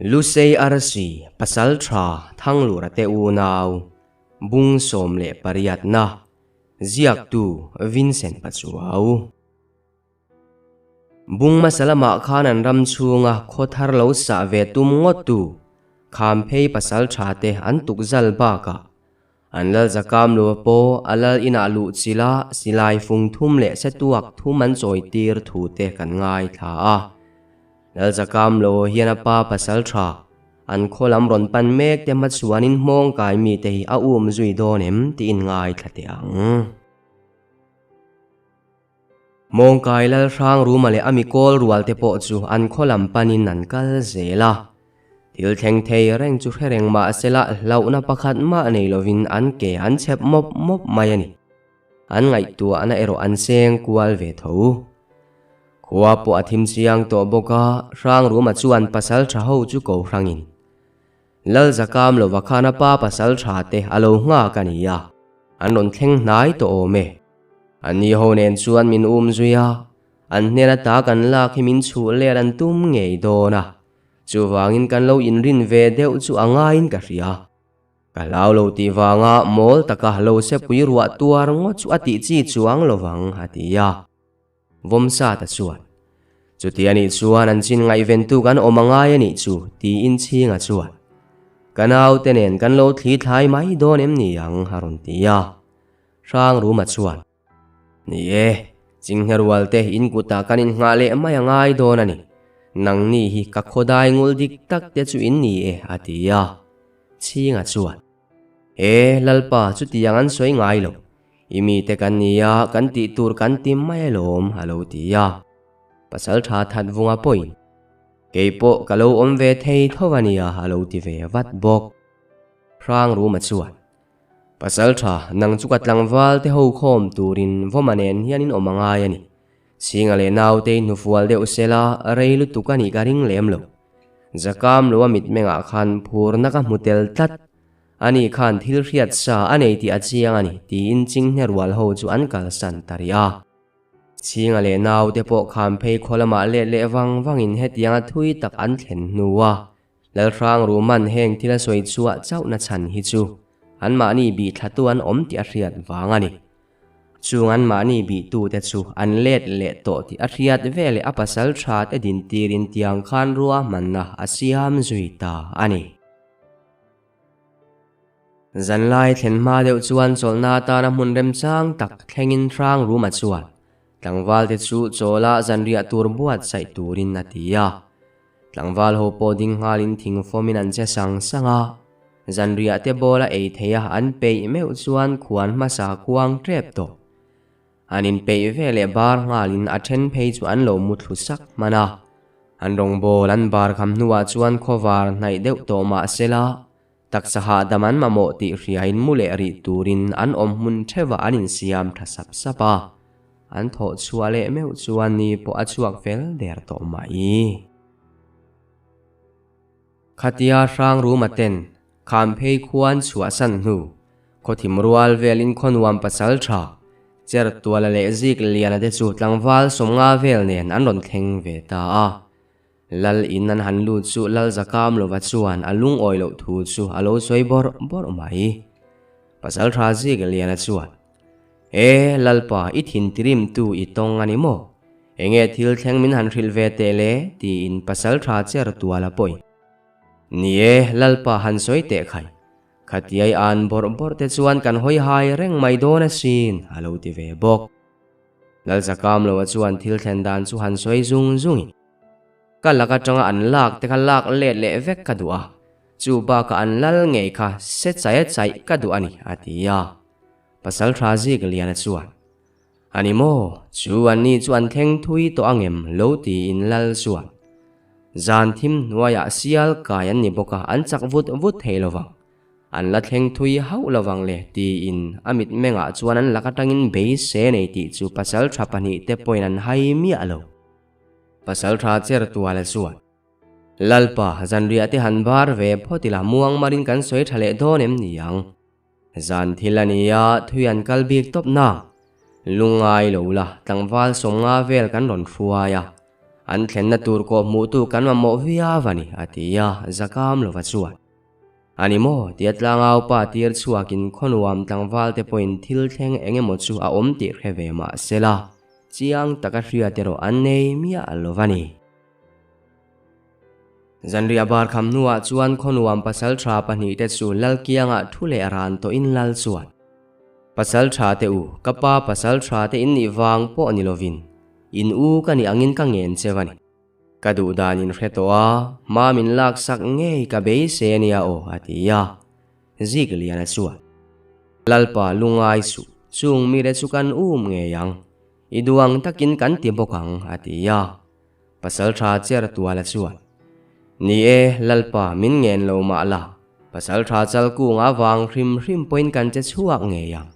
Lusei Arsi Pasaltha Thanglura te unau Bung 18 na Ziaktu Vincent Pachuau. Bung hmasa lamah khan an ram chhunga khaw thar lo sah ve tum ngawt tu Khamphei Pasaltha te an tukzal bakah An lal zakam lo pawh a lal inah luh chilh a, silai fung thum leh setuak thum an chawi tir thu te kan ngaithla a. Lal zakam lo hian a pa pasal tha, an khaw lam rawn pan mek te hmachhuanin hmawng kai mite hi a um zui dawn em tiin ngaithla teh ang. Mawngkai lal hrang Ruma leh a mikawl rual te pawh chu an khaw lam panin an kal zel a. Thil thleng thei reng chu hre reng mah sela hlauhna pakhat mah nei lovin an ke an chhep mawp mawp mai a ni. An ngaihtuahna erawh an seng kual ve tho. Khua pawh a thim chiang tawh bawk a, Hrang Ruma chuan pasal tha ho chu ko hrangin Lal Zakam lova khan a pa pasal tha te a lo nghak a ni a, an rawn thleng hnai tawh awm e. Anni ho nen chuan min um zui a, an hnen ata kan lak hi min chhuh let an tum ngei dawn a, chuvangin kan lo inrin ve deuh chu a ngaiin ka hria. Ka hlau lo tih vanga mawl taka lo sepui ruah tuar ngawt chu a tih chi chuang lovang, a ti a. Vawmsata chuan, Chuti a nih chuan an chin ngaihventu kan awm a ngai a nih chu, tiin Chhinga chuan, Ka naute nen kan lo thli thlai mai dawn em ni ang? a rawn ti a. Hrangruma chuan, Ni e, Chinghne rualte in kutah kan innghah leh mai a ngai dawn a ni. Nangni hi ka khawdai ngul dik tak te chu in ni e, a ti a. Chhinga chuan, E, Lalpa, chutiang an sawi ngai lo. I mite kan ni a, kan tih tur kan ti mai alawm, a lo ti a. Pasal tha that vunga pawhin, Kei pawh ka lo awm ve thei tho a nia, a lo ti ve vat bawk. Hrang Ruma chuan, Pasal tha, nang chu ka tlangval te ho khawm turin Vawma nen hian in awm a ngai a ni. Chhinga leh naute i hnufual deuh sela, rei lutuk a nih ka ring lem lo. Zakam lo a mitmengah khan phurna ka hmu tel tlat. Ani khan thil hriat sa a nei tih a chiang a ni, tiin Chinghne rual ho chu an kalsan ta rih a. Chhinga leh naute pawh kham phei khaw lamah let leh vang vangin hetianga thui tak an thlen hnu a, Lalhrang Ruman heng thil a sawi chhuah chauhna chhan hi chu anmahni bih thlatu an awm tih a hriat vang a ni. Chung anmahni bihtute chu an let leh tawh tih a hriat veleh a pasal tha te dintirin tiang khan ruahmanna a siam zui ta a ni. Zanlai thlen hma deuh chuan chawlhna atana hmun remchang tak thlengin hrang Ruma chuan tlangvalte chu chawla zanriah tur buatsaih turin a ti a. Tlangval ho pawh ding nghalin thing fawmin an che sang sang a. Zanriah te bawla ei theia an peih meuh chuan khuan hmasa kuang tep tawh. An inpeih ve leh bar nghalin a then phei chu an lo mu thlu sak hman a. An rawngbâwl an bar kham hnuah chuan khawvar hnaih deuh tawh mah sela, taksa hahdam an mamawh tih hriain mu leh rih turin an awm hmun theuhah an insiam tha sap sap a. An thawh chhuah leh meuh chuan ni pawh a chhuak fel der tawh mai. Khatia Hrangruma ten Khamphei khuan chhuahsan hnu, khawthim rual velin khaw nuam pasal tha, cher tuala leh zik liana te chu tlangval sawmnga vel nen an rawn thleng ve ta a. Lal in an han lut chu Lal Zakam lova chuan a lungawi loh thu chu a lo sawi bawrh bawrh mai. Pasal tha zik liana chuan, E, Lalpa, i thintirimtu i tawng a ni maw? Enge thil thleng min han hrilh ve teh le? tiin pasal tha cher tuala pawhin, Ni e, Lalpa han sawi teh khai. Khatiai an bawrh bawrh te chuan kan hawi hai reng mai dawn asin, a lo ti ve bawk. Lalzakam loa chuan thil thlen dan chu han sawi zung zungin, Ka lak atanga an lak te kha lak let leh vek ka duh a, chu bakah an lal ngei kha se chaia chaih ka duh a ni, a ti a. Pasaltha Zikliana chuan, A ni maw? Chu an ni chu an thleng thui tawh angem lo tiin lal chuan zan thim hnuaiah sial kai an ni bawk a, an chak vut vut thei lovang. An la thleng thui hauh lovang le tiin a mitmengah chuan an lak atangin beise nei tih chu pasal tha pahnih te pawhin an hai miah lo. Pasal tha cher tuala chuan Lalpa zanriah te han bar ve phawt ila muang marin kan sawi tha leh dawn em ni ang? Zan thil a ni a, thui an kal bik tawp na. Lungngai lo la, tlangval sawmnga vel kan rawn hruai a. An thlenna tur kawh hmuhtu kan mamawh viau a ni, a ti a, Zakam lova chuan. A ni maw? tia tlangau pa tir chhuakin khaw nuam tlangval te pawhin thil thleng eng emaw chu a awm tih hre ve mah sela, chiang taka hriat erawh an nei miah lo va ni. Zanriah bar kham hnuah chuan khaw nuam pasal tha pahnihte chu Lalkiangah thu leh ran tawhin Lal chuan, Pasal tha te u, ka pa pasal tha te in nih vang pawh ni lovin, in u ka nih angin ka ngen che va ni. Ka duh dan in hre tawh a, hma min lak sak ngei ka beisei a nia aw, a ti a. Zik Liana chuan, Lalpa lungai suh, chung mite chu kan um ngei ang. I duang takin kan ti bawk ang, a ti a. Pasaltha cher tuala chuan, Ni e, Lalpa min ngen lo mah la, Pasaltha chalkung avang hrim hrim pawhin kan che chhuak ngei ang.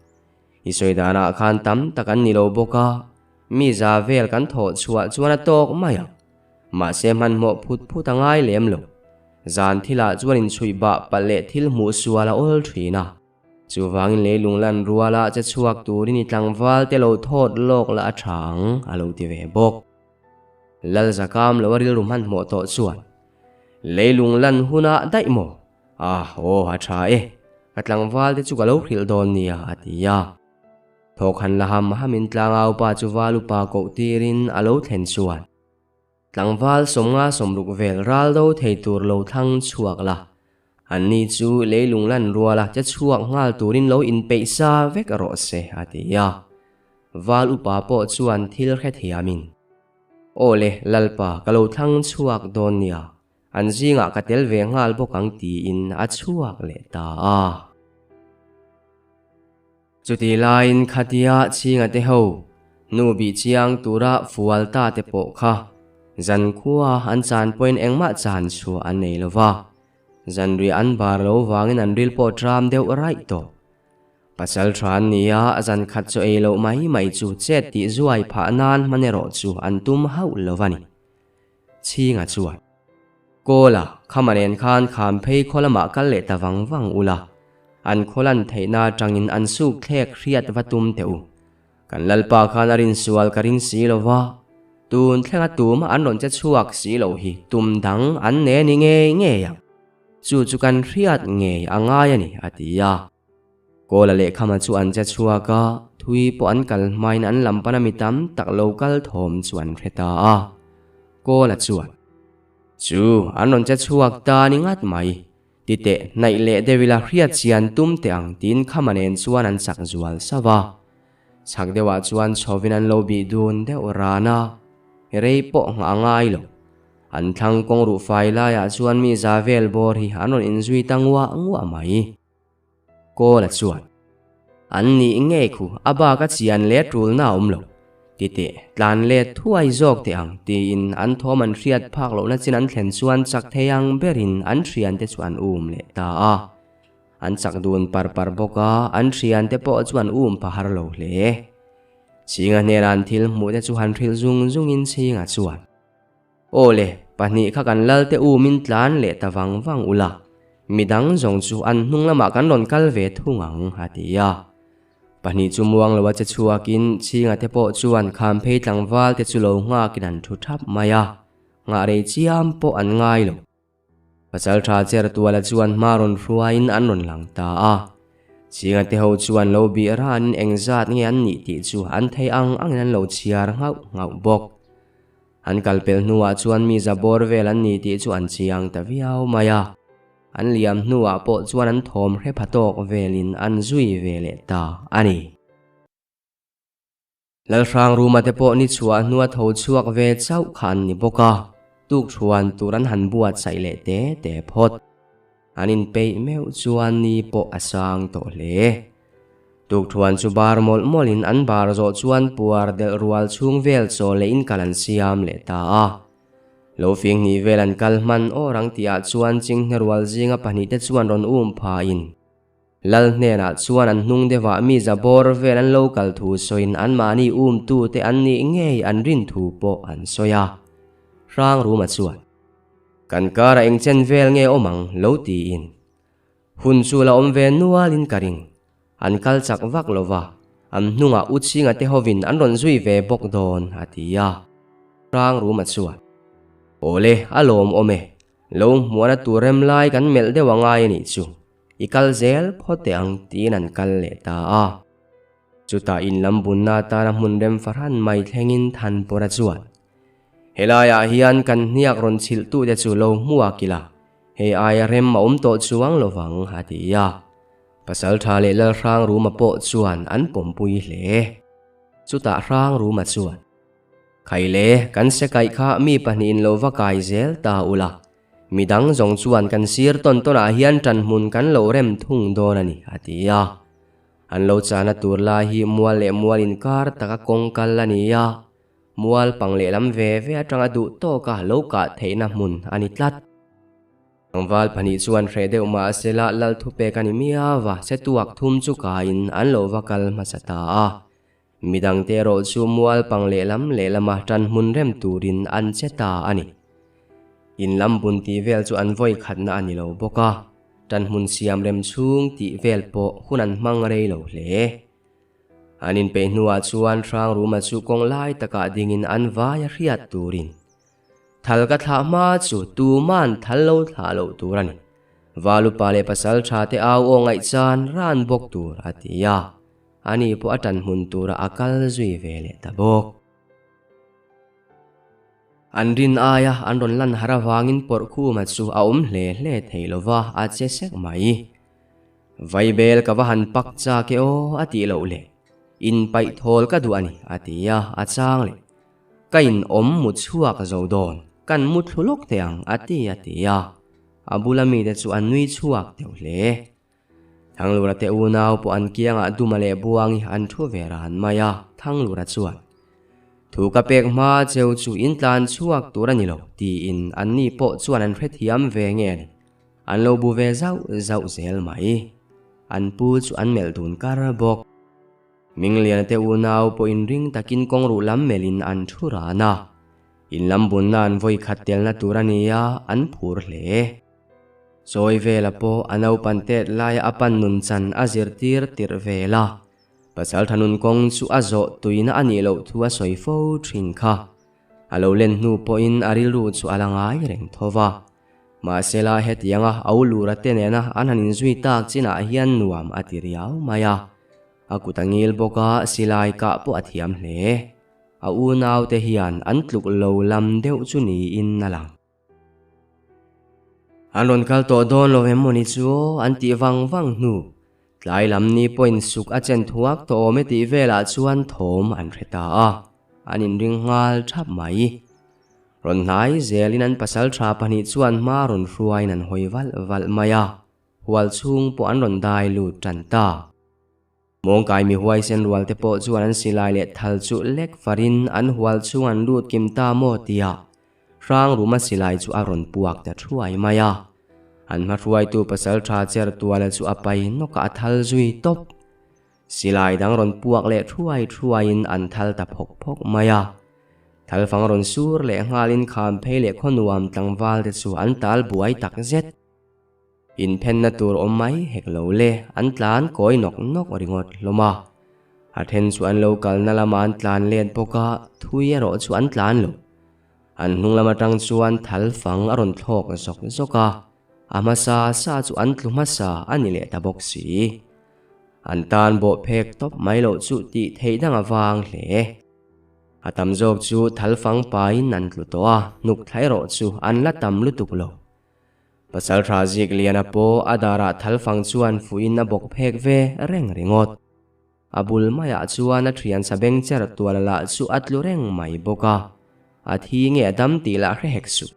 I sawi danah khan tam tak an ni lo bawk a, mi za vel kan thawh chhuah chuan a tawk mai ang. Mahse hmanhmawh phut phut a ngai lem lo. Zan thilah chuan inchhuih bah palh leh thil hmuh sual a awl thin a. Chuvangin leilung lan ruala che chhuak turin i tlangval te lo thawt lawk la a tha ang, a lo ti ve bawk. Lalzakam lo a rilru hmanhmawh tawh chuan, Leilung lan hunah daih maw? Ah, aw, a tha e. Ka tlangval te chu ka lo hrilh dawn nia, a ti a. Thawk han la ham hamin tlangau pa chu val upa koh tirin a lo thlen chuan, Tlangval 50 60 vel ral do thei tur lo thlang chhuak la, anni chu leilung lan ruala che chhuak nghal turin lo inpeih sa vek rawh se, a ti a. Val upa pawh chuan thil hrethiamin, Aw le, Lalpa, ka lo thlang chhuak dawn nia, An zingah ka tel ve nghal bawk ang tiin a chhuak leh ta a. Chutih laiin khatia chhinga te ho nu bih chiang tura fual ta te pawh kha zankhua an chan pawhin engmah chan chhuah an nei lo va, zanriah an bar lo vangin an ril pawh tram deuh raih tawh. Pasal tha an ni a, zan khat chaw ei loh mai mai chu chet tih zuai phah nan hman erawh chu an tum hauh lo va ni. Chhinga chuan, Kawla, khama nen khan kham phei khaw lamah kal leh ta vang vang ula, an khaw lan theihna atangin an suk thlek hriat va tum teh u. Kan Lalpa khan a rinsual ka ring si lo va, tun thlenga tumah an rawn che chhuak si lo hi tum dang an ne ni ngei ngei ang. Chu chu kan hriat ngei a ngai a ni, a ti a. Kawla leh khama chu an che chhuak a, thui pawh an kal hmain an lam pana mi tam tak lo kal thawm chu an hre ta a. Kawla chuan, Chu, an rawn che chhuak ta ni ngat mai. Ti teh, hnaih leh deuh ila hriat chian tum teh ang tiin khama nen chuan an chak zual sauh a. Chhak deuhah chuan chhovin an lo bih dun deuh ran a, rei pawh nghah a ngai lo. An thlang kawng ruh fai laiah chuan mi za vel bawr hi an rawn inzui ta nguah nguah mai. Kawla chuan, An nih ngei khu, a bak a chian leh tulna a awm lo. Ti teh, tlan let thuai zawk teh ang, tiin an thawm an hriat phak lohna chin an thlen chuan chak thei ang berin an thiante chu an um leh ta a. An chak dun par par bawk a, an thiante pawh chu an um pha har lo hle. Chhinga hnenah an thil hmuh te chu han hrilh zung zungin Chhinga chuan, Aw le, pahnih kha kan lal te u min tlan leh ta vang vang ula, midang zawng chu an hnung lamah kan rawn kal ve thung ang, a ti a. Pahnih chu muang lo a che chhuakin Chhinga te pawh chuan Khamphei tlangval te chu lo nghakin an thu thap mai a, nghah rei chiam pawh an ngai lo. Pasal tha cher tuala chuan hma rawn hruaiin an rawn lang ta a. Chhinga te ho chuan lo bih ranin engzat nge an nih tih chu an thei ang angin an lo chhiar nghauh nghauh bawk. An kal pel hnuah chuan mi za bawr vel an ni tih chu an chiang ta viau mai a. An liam hnuah pawh chuan an thawm hre pha tawk velin an zui ve leh ta a ni. Lalhrang Ruma te pawh ni chhuah hnua tho chhuak ve chauh kha an ni bawk a, tukṭhuan tur an han buatsaih leh te te phawt. An inpeih meuh chuan ni pawh a sang tawh hle. Tukṭhuan chu bar mawlh mawlhin an bar zawh chuan puar delh rual chhung vel chaw leh in kal an siam leh ta a. Lo fing hnih vel an kal hman awr ang tihah chuan chinghne rual zinga pahnihte chuan rawn um phahin Lal hnenah chuan an hnung deuhah mi za bawr vel an lo kal thu sawiin anmahni umtute an nih ngei an rin thu pawh an sawi a. Hrangruma chuan, Kan karah eng chen vel nge awm ang? lo tiin. Hun chu la awm ve nualin ka ring. An kal chak vak lo va, an hnungah u chhinga te hovin an rawn zui ve bawk dawn, a ti a. Hrangruma chuan. Awle, a lawmawm e. Lo hmuahna tur rem lai kan melh deuh a ngai a nih chu. I kal zel phawt teh ang tiin an kal leh ta a. Chutah in lam bunna atana hmun rem fahran mai thlengin Thanpawra chuan, Helaiah hian kan hniak rawn chhilhtute chu lo hmuak ila, hei aia rem a awm tawh chuang lovang, a ti a. Pasaltha leh Lalhrangruma pawh chuan an pawmpui hle. Chutah Hrangruma chuan, Khaile, kan se kaih kha mi pahnihin lo va kai zel ta ula, midang zawng chuan kan sir tawn tawnah hian ṭanhmun kan lo rem thung dawn a ni, a ti a. An lo chahna tur lai hi mual leh mual inkar taka kawng kal a ni a, mual pang lehlam ve ve aṭanga duh tawka lo kah theihna hmun a ni tlat. Tlangval pahnih chuan hreh deuh mah sela lal thupek a ni miau a, se tuak thum chu kaiin an lo va kal hmasa ta a. Midangte erawh chu mual pang lehlam lehlama tan hmun rem turin an che ta a ni. In lam bun tih vel chu an vawi khatna a ni lo bawk a, tan hmun siam rem chhung tih vel pawh hun an hmang rei lo hle. An inpeih hnuah chuan Hrangruma chu kawng lai takah dingin an vai a hriat turin Thal ka thlah hma chu tuman thal lo thlah loh tur a ni. Valupa leh pasal tha te au aw ngaihchan ran bawk tur a ti a. Ani pawh a tan hmun tura a kal zui ve leh ta bawk. An rin aia an rawn lan har avangin Pawrhkhuma chu a awm hle hle thei lo va, a che sek mai. Vaibel ka va han pak chak e aw a tih loh leh inpaih thawl ka duh a ni a ti a, a chang leh. Ka in awm mu chhuak zo dawn, kan mu thlu lawk teh ang a ti a ti a, a bula mite chu an nui chhuak deuh hle. Thanglura te unau pawh an kiangah Duma leh Buangi an thu ve ran mai a, Thanglura chuan, Thu ka pek hma cheu chu in tlan chhuak tur a ni lo tiin anni pawh chuan an hrethiam ve nge ni, an lo bu ve zauh zauh zel mai. An pu chu an melh dun kar bawk. Mingliana te unau pawh inring takin kawng ruh lam melhin an thu ran a, in lam bunna an vawi khat telna tur a ni a, an phur hle. Chawi vela pawh a naupan tet laia a pan nun chan a zirtir tirh vel a, pasal tha nun kawng chu a zawh tuina a nih loh thu a sawi fo thin kha. A lo len hnu pawhin a rilru chu a la ngai reng tho va. Mahsela hetianga au lura te nena an han inzui tak chinah hian nuam a ti riau mai a. A kut a ngil bawk a, silai kah pawh a thiam hle. A unaute hian an tluk lo lam deuh chu niin a lang. An rawn kal tawh dawn lo em mawni chu aw an tih vang vang hnu. Tlai lam ni pawhin suk a chen thuak tawh awm e tih velah chuan thawm an hre ta a, an inring nghal thap mai. Rawn hnai zelin an pasal tha pahnih chuan hma rawn hruaiin an hawi valh valh mai a. Hual chhung pawh an rawn dai lut tan ta. Mawngkai mi huaisen rual te pawh chuan an silai leh thal chu lek farin an hual chhung an lut kim ta maw tia Hrangruma silai chu a rawn puak ta thuai mai a. An hmahruaitu pasaltha cher tuala chu a pai nawk a a thal zui tawp. Silai dang rawn puak leh thuai thuaiin an thal ta phawk phawk mai a. Thalfang rawn sur leh nghalin khamphei leh khawnuam tlangval te chu an tal buai tak zet. Inphenna tur awm mai hek lo le, an tlan kawi nawk nawk ringawt hlawm a. A then chu an lo kalna lamah an tlan let bawk a, thui erawh chu an tlan lo. An hnung lam atang chuan thal fang a rawn thlawk zawk zawk a, a hmasa sa chu an tlu hmasa a ni leh ta bawk si. An tan bawh phek tawp mai loh chu tih theih dang a vang hle. A tam zawk chu thal fang pain an tlu tawh a, hnuk thla erawh chu an la tam lutuk lo. Pasalṭha Zikliana pawh a darah thalfang chuan fuiin a bawk phek ve reng ringawt. A bul maiah chuan a ṭhian sa beng cher tual lah chu a tlu reng mai bawk a, a thi nge a dam tih lah hre hek suh.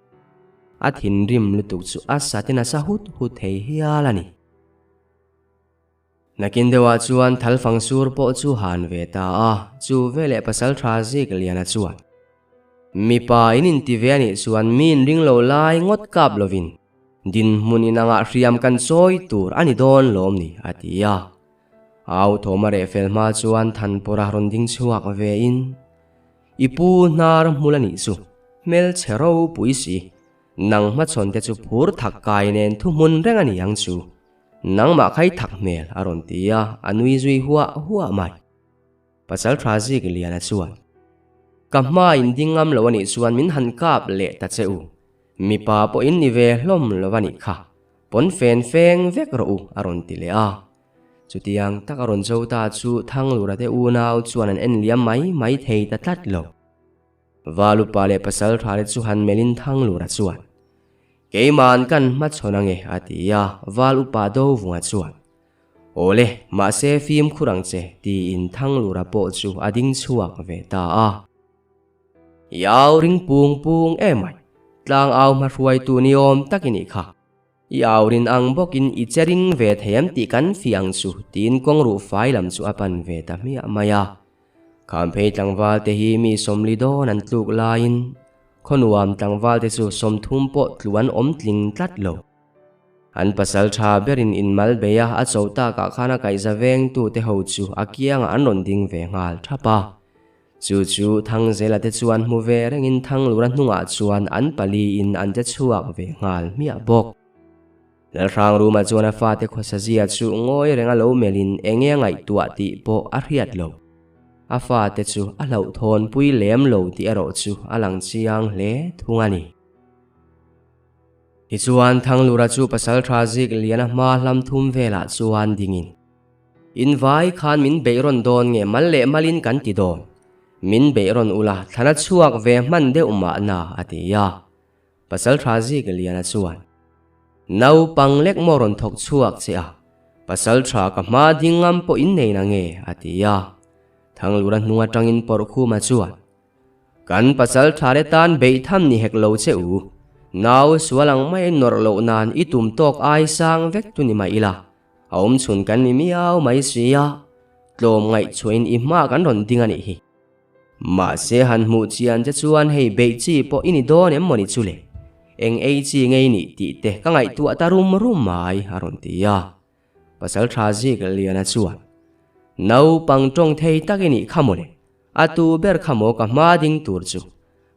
A thinrim lutuk chu a satin a sa hut hut thei hial a ni. Nakin deuhah chuan thalfang sur pawh chu han ve ta a, chu veleh pasalṭha Zikliana chuan, Mipa in inti ve anih chuan mi inring lo lai ngawt kap lovin dinhmun inangah hriam kan chawi tur a ni dawn lawm ni, a ti a. Au thawm a reh fel hma chuan Thanpawra rawn ding chhuak vein, I pu hnar hmul anih chu, hmelchhe ropui si, nang hmachhawn te chu phur thak kai nen thuhmun reng a ni ang chu, nangmah khai thak hmel, a rawn ti a, a nui zui huah huah mai. Pasal tha zik Liana chuan. Ka hma in ding ngam lo a nih chuan min han kap leh ta che u. Mipa pawh in ni ve hlawm lo a nih kha. Pawn fen feng vek rawh u a rawn ti leh a. Chutiang tak a rawn zo ta chu Thanglura te unau chuan an en liam mai mai thei ta tlat lo. Valupa leh pasal tha te chu han melhin Thanglura chuan, Keima'n kan hmachhawn ange a ti a, Val upa Dovunga chuan, Awle, mahse fimkhur ang che tiin Thanglura pawh chu a ding chhuak ve ta a. I au ring pung pung emai, tlang au hmahruaitu ni awm tak i nih kha. I au rin ang bawkin i che ring ve thei em tih kan fih ang chu tiin kawng ruh fai lam chu a pan ve ta hmiah mai a. Khamphei tlangval te hi mi sawmli dawn an tluk laiin khawnuam tlangval te chu 30 pawh tlu an awm tling tlat lo. An pasal tha berin inmal bei a a cho takah khan a kaihza vengtu te ho chu a kiangah an rawn ding ve nghal thap a. Chu chu Thangzela te chuan hmu ve rengin Thanglura hnungah chuan an paliin an che chhuak ve nghal hmiah bawk. Lalhrangruma chuan a fate khawsazia chu ngawi renga lo melhin enge a ngaihtuah tih pawh a hriat lo. A fate chu a hlauhthawnpui lem lo tih erawh chu a lang chiang hle thung a ni. Tichuan Thanglura chu pasaltha zik lian a hma hlam thum velah chuan dingin. In vai khan min beih rawn dawn nge mal leh malin kan ti dawn. Min beih rawn ula thlana chhuak ve hman deuh mahna a ti a. Pasal tha zik Liana chuan, Naupang lek maw rawn thawk chhuak che a, pasal tha ka hma ding ngam pawh in nei na nge a ti a. Thanglura hnung atangin Pawrhkhuma chuan, Kan pasal tha te tan beih tham ni hek lo che u. Nau sual ang mai nawrh loh nan i tum tawk ai sang vek tu ni mah ila. A awm chhun kan ni miau mai si a, tlawm ngaihchhuahin i hma kan rawn ding a nih hi. Mahse han hmuh chian che chuan hei beih chi pawh i ni dawn em mawni chu le? Eng ei chi ngei nih tih te ka ngaihtuah ta rum rum mai a rawn ti a. Pasal tha zik Liana chuan, Naupang tawng thei tak i nih kha mawle, a tu ber kha maw ka hma ding tur chu,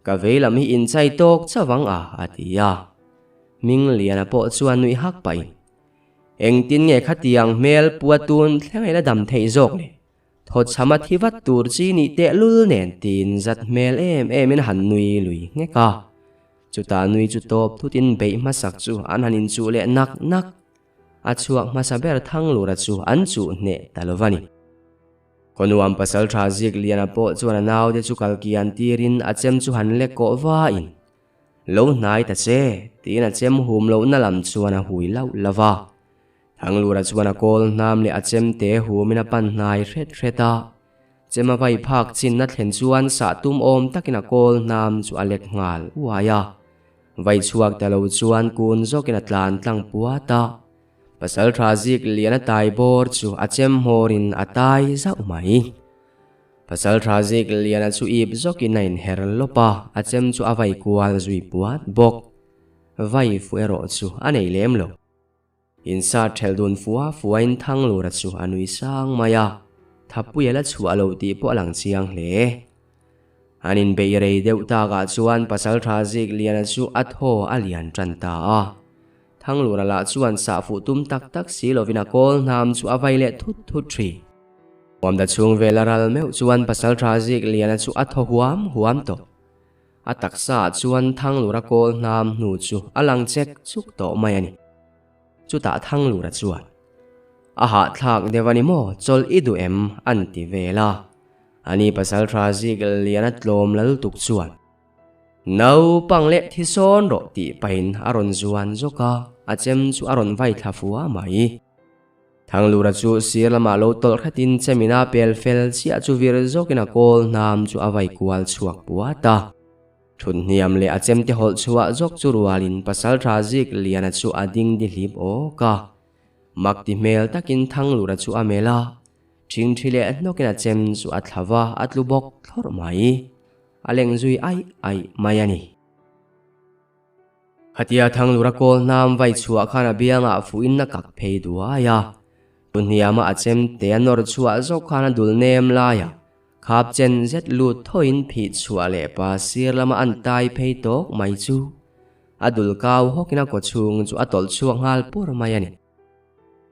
ka vei lam hi inchai tawk chavang a a ti a. Hming Liana pawh chuan nuih hak pahin, Engtin nge khatiang hmel pua tun thleng a ila dam theih zawk le? Thawchham a thi vat tur chi nih tehlul nen tiin zat hmel em em in a han nui lui nghek a. Chutah nui chu tawp thutin beih hmasak chu an han inchuh leh nak nak. A chhuak hmasa ber Thanglura chu an chuh hneh ta lo va ni. Khawnuam pasal tha Zikliana pawh chuan a naute chu kalkian tirin a chem chu han lek kawh vain. Lo hnai ta che, tiin a chem hum lohna lam chuan a hui lauh lauh va. Thanglura chuan a kawl hnam leh a chem te humin a pan hnai hret hret a. Chem a vai phak chinna thlen chuan sah tum awm takin a kawl hnam chu a lek nghal uai a. Vai chhuak ta lo chuan kun zawkin a tlan tlang puat a. Pasaltha zik lian a tai bawr chu a chem hmawrin a tai zauh mai. Pasal tha zik Liana chu ip zawkin a inher lawp a, a chem chu a vai kual zui puat bawk. Vai fu erawh chu a nei lem lo. Insa thelh dun fua fuain Thanglura chu a nui sang mai a, Thapui a la chhuah lo tih pawh a lang chiang hle. An inbeih rei deuh takah chuan Pasal tha zik Liana chu a thaw a lian tan ta a. Thanglura lah chuan sah fuh tum tak tak si lovin a kawl hnam chu a vai leh thut thut thin. Huamda chhung vel a ral meuh chuan Pasaltha zik Liana chu a thaw huam huam tawh. A taksa ah chuan Thanglura kawl hnam hnu chu a lang chek chuk tawh mai a ni. Chutah Thanglura chuan, A hahthlak deuh a ni maw, chawlh i duh em? an ti vel a. Ani Pasaltha zik Liana tlawm lal tuk chuan, Naupang leh thi sawn rawh tih pahin a rawn zuan zawk a, a chem chu a rawn vai thla fua mai. Thanglura chu sir lamah lo tawlh hretin chemina pel fel chiah chu vir zawkin a kawl hnam chu a vai kual chhuak puat a. Thut hniam leh a chemte hawlh chhuah zawk chu rualin Pasaltha zik Liana chu a ding di hlip awk a. Mak ti hmel takin Thanglura chu a melh a, ṭhingṭhi leh hnawkin a chem chu a thla va a tlu bawk thlawrh mai. A leng zui aih aih mai a ni. Khatia Thanglura kawl hnam vai chhuah khan a biangah fuhin a kak phei duai a. Tuhniama a chem te a nawr chhuah zawk khan a dul nem lai a, khap chen zet lut thawiin phih chhuah leh pa sir lama an tai phei tawk mai chu a dul kau hawkin a kawchhung chu a tawlh chhuak nghal pur mai a ni.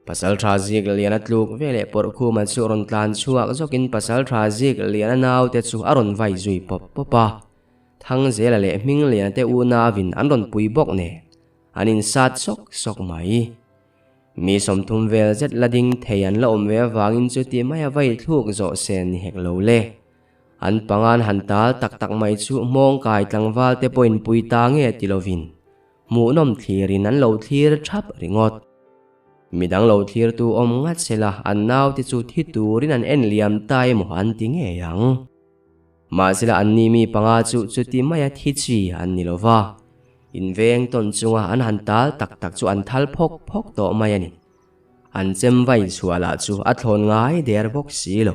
Pasalṭha zik lian a tluk veleh Pawrhkhuma chu rawn tlan chhuak zawkin Pasalṭha zik lian a naute chu a rawn vai zui pawp pawp a. Thangzela leh Hmingliana te unauin an rawn pui bawk nen an insat sawk sawk mai. Mi 30 vel zet la ding thei an la awm ve avangin chuti maia vai thluk zawh sen ni hek lo le. An pangan han tal tak tak mai chu hmawngkai tlangval te pawhin pui ta nge ti lovin hmuhnawm thlirin an lo thlir thap ringawt. Midang lo thlirtu awm ngat sela an naute chu thi turin an en liam ta emaw an ti ngei ang. Mahsela anni mi panga chu chuti maia thi chi an ni lova, inveng tawn chunga an han tal tak tak chu an thal phawk phawk tawh mai a ni. An chem vai chhuah lah chu a thlawn ngai der bawk si lo.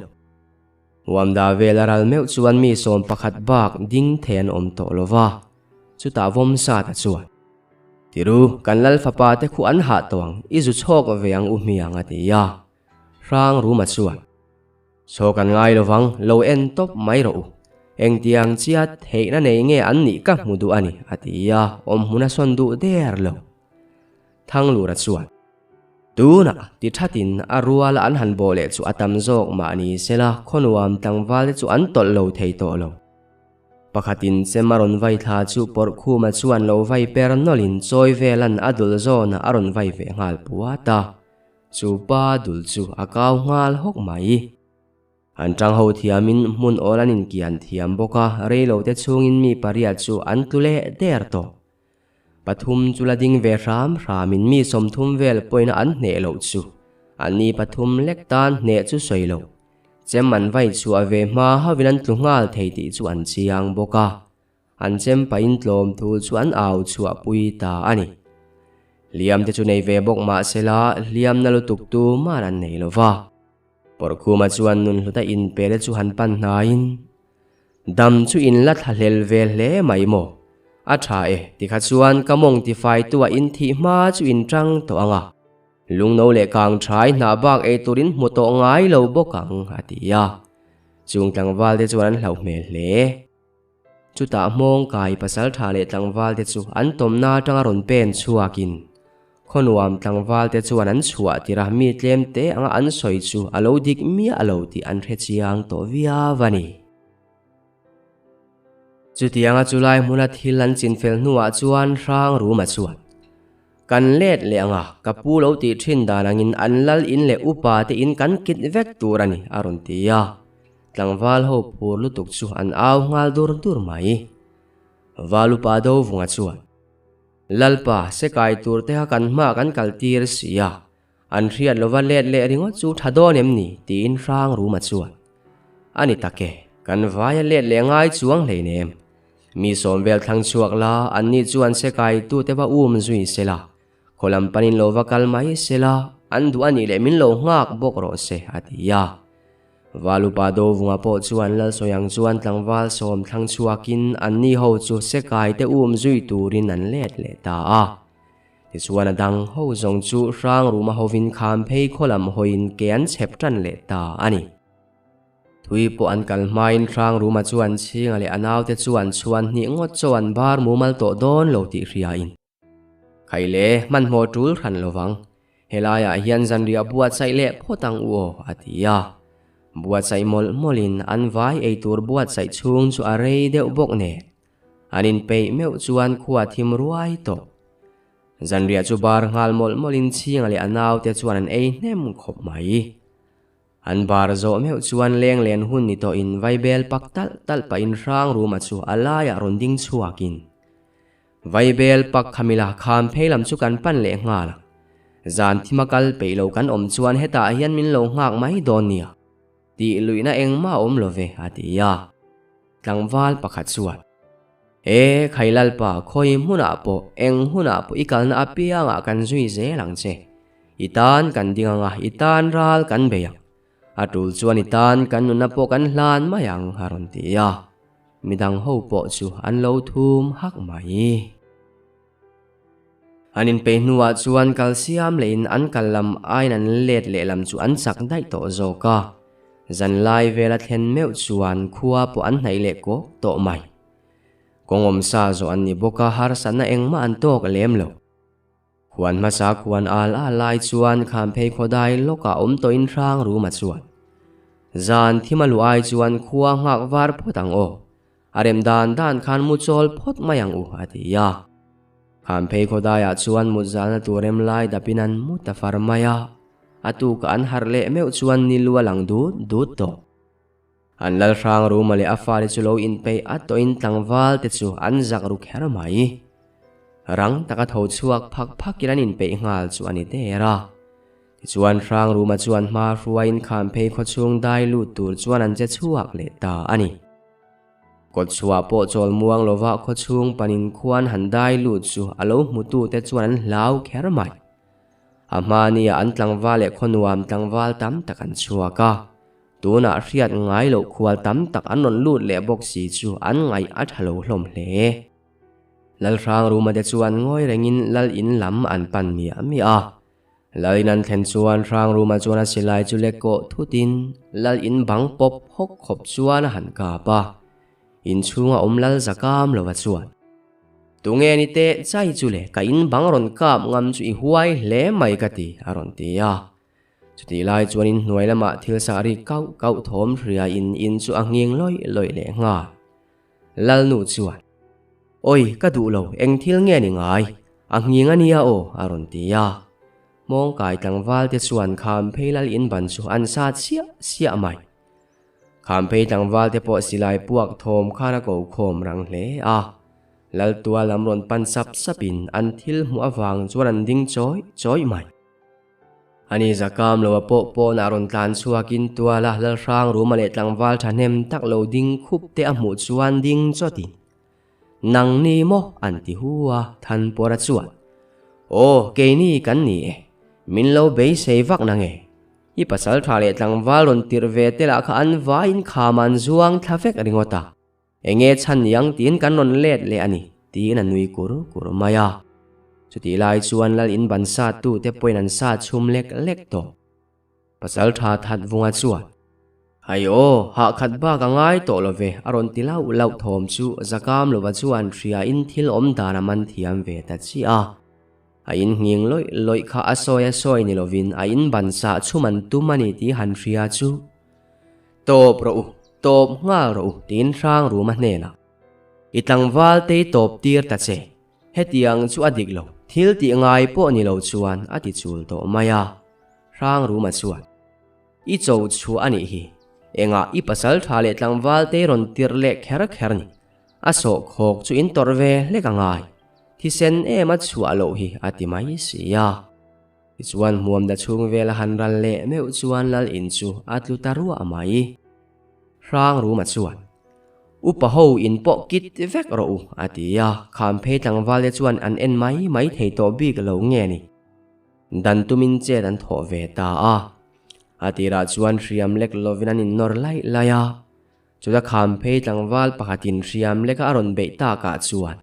Huamda vel a ral meuh chuan mi 11 bak ding thei an awm tawh lova, chutah Vawmsata chuan, Tiru, kan lal fapa te khu an hah tawh ang, i zu chhawk ve ang u hmiang a ti a. Hrang Ruma chuan, Chaw kan ngai lovang, lo en tawp mai rawh u. Engtiang chiat theihna nei nge an nih ka hmu duh a ni, a ti a, awmhmun a sawn duh der lo. Thanglura chuan, Tunah ti thatin a ruala an han bawh leh chu a tam zawk mah ni sela khawnuam tlangval te chu an tawlh lo thei tawh lo. Pakhatin chem a rawn vai thla chu Pawrhkhuma chuan lo vai per nawlhin chawi velan a dul zawnah a rawn vai ve nghal puat a. Chu pa dul chu a kau nghal hawk mai. An tang ho thiamin hmun awl an inkian thiam bawk a, reilote chhungin mi pariat chu an tlu leh der tawh. Pathum chu la ding ve hram hramin mi 30 vel pawhin an hneh loh chu anni pathum lek tan hneh chu sawi lo. Chem an vai chhuah ve hma hauhin an tlu nghal thei tih chu an chiang bawk a. An chem pahin tlawm thu chu an au chhuah pui ta a ni. Hliam te chu nei ve bawk mah sela hliamna lutuk tu man an nei lo va. Pawrhkhuma chuan nunhluta inpele chu han pan hnaiin, Dam chu in la thlahlel ve hle mai maw? A tha e, tikha chuan ka mawng tifaitua in thih hma chu in tang tawh ang a. Lungno leh kang thai hnah bak ei turin hmu tawh ngai lo bawk ang, a ti a. Chung tlangval te chuan an hlauh hmel hle. Chutah hmawngkai pasal tha leh tlangval te chu an tawmna atanga rawn pen chhuakin khawnuam tlangval te chuan an chhuah tir a, mi tlem te anga an sawi chu a lo dik miah lo tih an hre chiang tawh viau a ni. Chutianga chulai hmuna thil an chinfel hnuah chuan Hrang Ruma chuan, Kan let leh anga ka pu lo tih thin dan angin an lal in leh upa te in kan kit vek tur a ni, a rawn ti a. Tlangval ho phur lutuk chu an au nghal dur dur mai. Val upa Dovunga chuan, Lalpa, se kai tur te kha kan hma kan kal tir si a, an hriat lova let leh ringawt chu tha dawn em ni? tiin Hrang Ruma chuan, A ni tak e, kan vaia let leh ngai chuang hleinem. Mi sawm vel thlang chhuak la, anni chuan se kai tute va um zui sela, khaw lam panin lo va kal mai sela, an duh a nih leh min lo nghak bawk rawh se, a ti a. Valupa Dovunga pawh chuan Lalsawiang chuan tlangval sawm thlang chhuakin anni ho chu se kai te um zui turin an let leh ta a. Tichuan a dang ho zawng chu hrang ruma hovin kham phei khaw lam hawiin ke an chhep tan leh ta a ni. Thui pawh an kal hmain hrang ruma chuan chhinga leh a naute chuan chhuan hnih ngawt chaw an bar mumal tawh dawn lo tih hriain. Khaile, hmanhmawh tul hran lovang. Helaiah hian zanriah buatsaih leh phawt ang u aw, a ti a. Buatsaih mawlh mawlhin an vai ei tur buatsaih chhung chu a rei deuh bawk nen. An inpeih meuh chuan khua thim ruai tawh. Zanriah chu bar nghal mawlh mawlhin chhinga leh a naute chuan an ei hnem khawp mai. An bar zawh meuh chuan leng len hun ni tawhin vaibel pak talh talh pahin hrang ruma chu a laiah rawn ding chhuakin vaibel pak khamila kham phei lam chu kan pan leh nghal a. Zan thima kal peih lo kan awm chuan hetah hian min lo nghak mai dawn nia tih luihna engmah a awm lo ve, a ti a. Tlangval pakhat chuan, E, Khailalpa, khawi hmunah pawh, eng hunah pawh i kalna apiangah kan zui zel ang che. I tan kan ding ang a, i tan ral kan bei ang. A tul chuan i tan kan nunna pawh kan hlan mai ang, a rawn ti a. Midang ho pawh chu an lo thum hak mai. An inpeih hnuah chuan kal siam lehin an kal lam aiin an let leh lam chu an chak daih tawh zawk a. Zanlai vela thlen meuh chuan khua pawh an hnaih leh kawk tawh mai. Kawng awmsa zawh an ni bawk a, harsatna engmah an tawk lem lo. Khuan hmasa khuan al al lai chuan Khamphei khawdai lawkah awm tawhin Hrangruma chuan, Zan thim a luh ai chuan khua nghak var phawt ang aw. A rem dan dan khan mu chawl phawt mai ang u, a ti a. Khamphei khawdaiah chuan mut zalna tur rem lai dapin an mu ta far mai a. A tukah an harh leh meuh chuan ni lu a lang dut dut tawh. An lal hrang Ruma leh a fate chu lo inpeih a tawhin tlangval te chu an zak ru kher mai. Rang taka tho chhuak phak phakin an inpeih nghal chu a ni der a. Tichuan hrang Ruma chuan hma hruaiin Khamphei khawchhung dai lut tur chuan an che chhuak leh ta a ni. Kawtchhuah pawh chawl muang lova khawchhung panin khuan han dai lut chu a lo hmutute chuan an hlau kher mai. A hmania an tlangval leh khawnuam tlangval tam tak an chhuak a. Tunah hriat ngai loh khual tam tak an rawn lut leh bawk si chu an ngaih a tha lo hlawm hle. Lalhrang Ruma te chuan ngawi rengin Lal in lam an pan miah miah a. Lal in an thlen chuan Hrang Ruma chuan a silai chu lek kawh thutin Lal in bang pawp hawk khawp chuan a han kap a. Inchhunga awm Lal Zakam lova chuan, Tunge ni teh chai chu le ka in bang rawn kap ngam chu i huai hle mai ka ti, a rawn ti a. Chutih lai chuan in hnuai lamah thil sah ri kauh kauh thawm hria in in chu a nghing lawih lawih leh nghal. Lalnu chuan, Awi, ka duh lo, eng thil nge ni ngai? A nghing a nia aw, a rawn ti a. Hmawngkai tlangval te chuan Khamphei lal in ban chu an sat siah siah mai. Khamphei tlangval te pawh silai puak thawm khan a ko khawm rang hle a. Laltual lam rawn pan sap sapin an thil hmuh avang chuan an ding chawih chawih mai. Ani zakam lo a pawh pawnah rawn tlan chhuakin tuala Lalhrang Ruma leh tlangval thahnem tak lo ding khup te a hmuh chuan ding chawtin, Nang ni maw? an ti hu a, Thanpawra chuan, Aw, keini kan ni e, min lo beisei vak na nge? I pasal tha leh tlangval rawn tirh ve te lah kha an vaiin kham an zuang thla vek ringawt a. Enge chhan niang tiin kan rawn let leh a ni, tiin a nui kur kur mai a. Chutih lai chuan lal in ban sat tu te pawhin an sat chhum lek lek tawh. Pasal tha that vunga chuan, Hai aw, hah khat bak a ngai tawh lo ve, a rawn ti lauh lauh thawm chu Zakam lova chuan hria in thil awm dan a man thiam ve ta chiah a. A in nghing lawih lawih kha a sawi a sawi ni lovin a in ban sah chhum an tum a ni tih han hria chu Tawp rawh u, tawp nghal rawh u tiin Hrangruma hnenah, I tlangval te i tawp tir ta che, hetiang chu a dik lo, thil tih ngai pawh ni lo chuan a ti chul tawh mai a. Hrangruma chuan, I cho chhuah a nih hi, engah i pasal tha leh tlangval te i rawn tirh leh kher kher ni, a sawhkhawk chu in tawrh ve hlek a ngai, thisen em a chhuah loh hi a ti mai si a. Tichuan hmuamda chhung vel a han ral leh meuh chuan lal in chu a tlu ta ruah mai. Hrang Ruma chuan, Upa ho in pawh kit vek rawh u, a ti a, Khamphei tlangval te chuan an en mai mai thei tawh bik lo nge ni? Dan tumin chet an thawh ve ta a. A tirah chuan hriam lek lovin an innawr laih laih a. Chuta Khamphei tlangval pakhatin hriam leka a rawn beih takah chuan,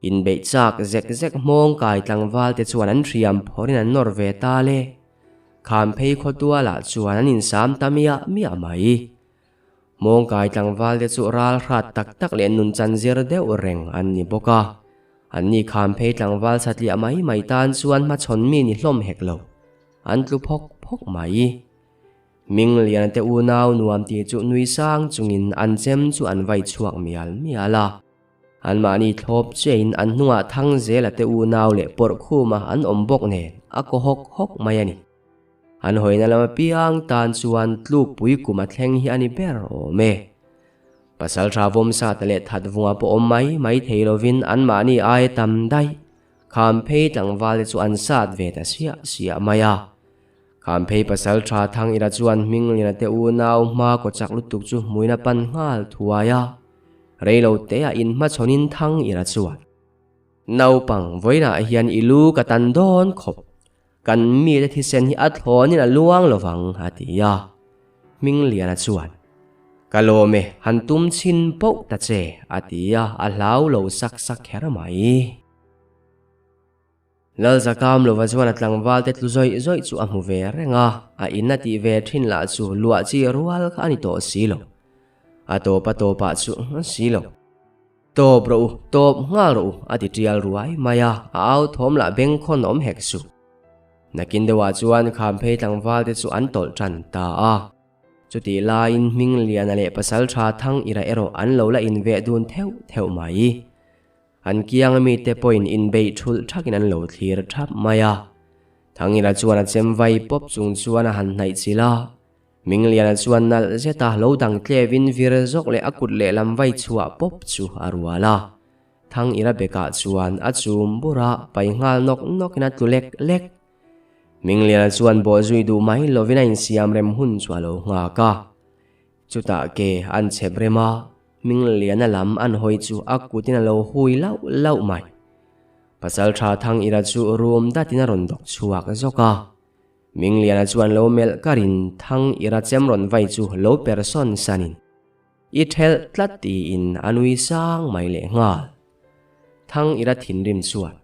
Inbeih chak zek zek hmawng kai tlangval te chuan an hriam phawrin an nawr ve ta le. Khamphei khawtualah chuan an insam ta miah miah mai. Hmawng kai tlangval te chu ral hrat tak tak leh nunchan zir deuh reng an ni bawk a. Anni khamphei tlangval satliah mai mai tan chuan hmachhawn mi ni hlawm hek lo. An tlu phawk phawk mai. Mingliana te unau nuam tih chu nui sang chungin an chem chu an vai chhuak mial mial a. Anmahni thlawp chiahin an hnungah thang zela te unau leh pawrh khuma an awm bawk nen a kaw hawk hawk mai a ni. An hawina lam apiang tan chuan tlukpui kum a thleng hi a ni ber awm e. Pasal tha vawmsata leh that vunga pawh awm mai mai thei lovin anmahni aia tam daih Khamphei tlangval te chu an sat ve ta siah siah mai a. Khamphei pasal tha thang ira chuan Hminglina te unau hma kaw chak lutuk chu hmuin a pan nghal thuai a. Reilo te ah inhmachhawnin thang ira chuan, Naupang, vawiinah hian i lu ka tan dawn khawp. Kan mite thisen hi a thlawnin a luang lovang, a ti a. Hmingliana chuan, Ka lawm e, han tum chhin poh ta che, a ti a, a hlau lo sak sak kher mai. Lalzakam lova chuan a tlangval te tlu zawih zawih chu a hmu ve reng a, a in a tih ve thin lah chu luah chi rual kha a ni tawh si lo. A tawp a tawpah chu si lo. Tawp rawh u, tawp nghal rawh u, a ti tial ruai mai a, a au thawm lah bengkhawn awm hek suh. Nakin deuhah chuan Khamphei tlangval te chu an tawlh tan ta a. Chutih laiin Hmingliana leh Pasaltha Thangira erawh an lo la inveh dun theuh theuh mai. An kianga mite pawhin inbeih thulh thakin an lo thlir thap mai a. Thangira chuan a chem vai pawp chung chuan a han hnaih chilh a. Mingliana chuan nalh zeta lo dang tlevin vir zawk leh a kut lehlam vai chhuah pawp chu a rual a. Thangira bekah chuan a chum bur a, pai nghal nawk nawkin a tlu lek lek. Mingliana chuan bawhzui duh mai lovin a insiam rem hun chu a lo nghak a. Chutah ke an chhep rem a, Mingliana lam an hawi chu a kutin a lo hui lauh lauh mai. Pasaltha Thangira chu rum datin a rawn dawk chhuak zawk a. Mingliana chuan lo melh karin Thangira chem rawn vai chu lo per sawn sanin, I thelh tlat tiin a nui sang mai leh nghal. Thangira thinrim chuan,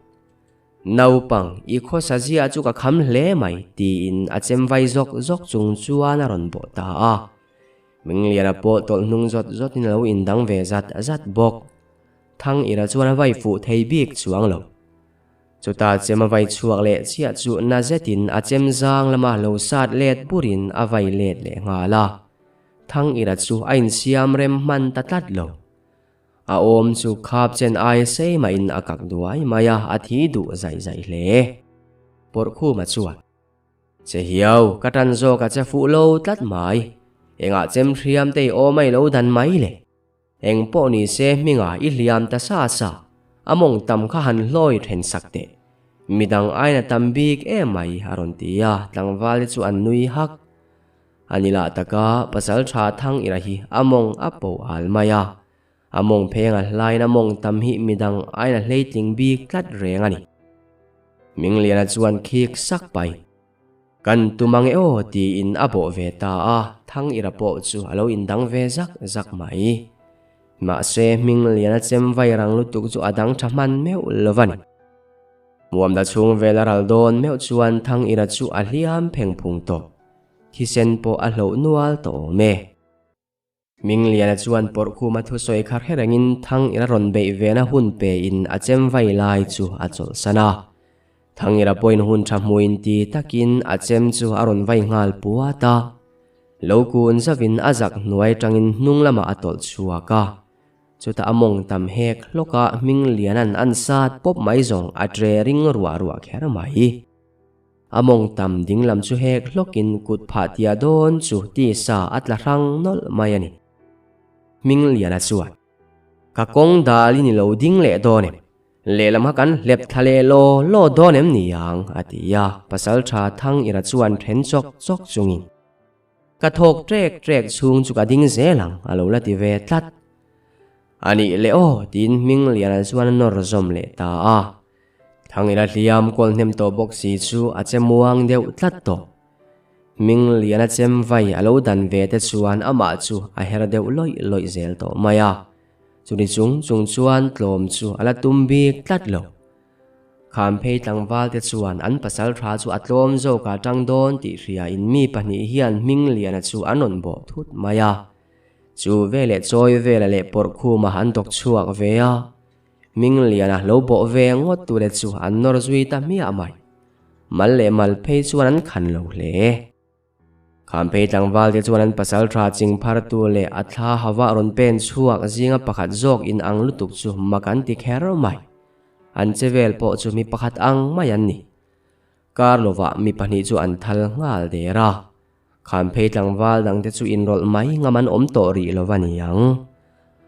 Naupang, i khawsa zia chu ka kham hle mai, tiin a chem vai zawk zawk chung chuan a rawn bawh ta a. Mingliana pawh tawlh hnung zawt zawtin a lo indang ve zat zat bawk. Thangira chuan a vai fuh thei bik chuang lo. Chutah chem a vai chhuak leh chiah chu na zetin a chem zang lama lo sat let burin a vai let leh nghal a. Thangira chu a insiam rem hman ta tlat lo. A awm chu khap chen ai sei mahin a kak duai mai a, a thi duh zaih zaih hle. Pawrhkhuma chuan, Che hiau, ka tan zawk a che fuh lo tlat mai. Engah chem hriam te i awm a i lo dan mai le. Eng pawh ni se hmingah i hliam ta sa sa, a mawng tam kha han hlawi then sak teh. Midang aina tam bik em mai, a rawn ti a, tlangval te chu an nui hak. A ni lah taka pasal tha thang ira hi a mawng a po al mai a, a mawng pheng a hlain a mawng tam hi midang aina hleitling bik tlat reng a ni. Mingliana chuan khik sak pai. Kan tum ang e aw tiin a bawh ve ta a, thang ira pawh chu a lo indang ve zak zak mai. Mahse Hmingliana chem vai rang lutuk chu a dang tha hman meuh lo va ni. Muamda chhung vel a ral dawn meuh chuan thang ira chu a hliam pheng phung tawh. Thisen pawh a hloh nual tawh awm e. Mingliana chuan Pawrhkhuma thusawi kha hre rengin Thangira rawn beih vena hun pein a chem vai lai chu a chawlhsan a. Thangira pawhin hun tha hmuin ti takin a chem chu a rawn vai nghal puat a. Lo kun zavin a zak hnuai tangin hnung lamah a tawlh chhuak a. Chutah a mawng tam hek hlawka Mingliana'n an sat pawp mai zawng a tre ring ruah ruah kher mai. A mawng tam dinglam chu hek hlawkin kut phah tia dawn chu tisa a tla hrang nawlh mai a ni. Hmingliana chuan, Ka kawng dalin i lo ding leh dawn em? Lehlam kha kan hlep thla leh law law dawn em ni ang? a ti a, Pasaltha Thangira chuan then chawk chawk chungin, Ka thawk trek trek chhung chu ka ding zel ang, a lo la ti ve tlat. A nih leh aw, tiin Hmingliana chuan a nawr zawm leh ta a. Thangila hliam kawl hnem tawh bawk si chu a che muang deuh tlat tawh. Hmingliana chem vai a lo dan ve te chuan amah chu a her deuh lawih lawih zel tawh mai a. Chumi chung chung chuan tlawm chu a la tum bik tlat lo. Khamphei tlangval te chuan an pasal tha chu a tlawm zawk ah tang dawn tih hriain mi pahnih hian Hmingliana chu an rawn bawh thut mai a. Chu veleh chawi vela leh pawrhkhumah an dawk chhuak ve a. Hmingliana lo bawh ve ngawt tu le chu an nawr zui ta hmiah mai. Mal leh mal phei chuan an khan lo hle. Khamphei tlangval te chuan an pasal tha ching phar tu leh a thla hava rawn pen chhuak zinga pakhat zawk in ang lutuk chu mak an ti kher mai. An che vel pawh chu mi pakhat ang mai an ni. Kar lovah mi pahnih chu an thal nghal der a. Khamphei tlangval dangte chu inrawlh mai ngam an awm tawh rih lo va ni ang.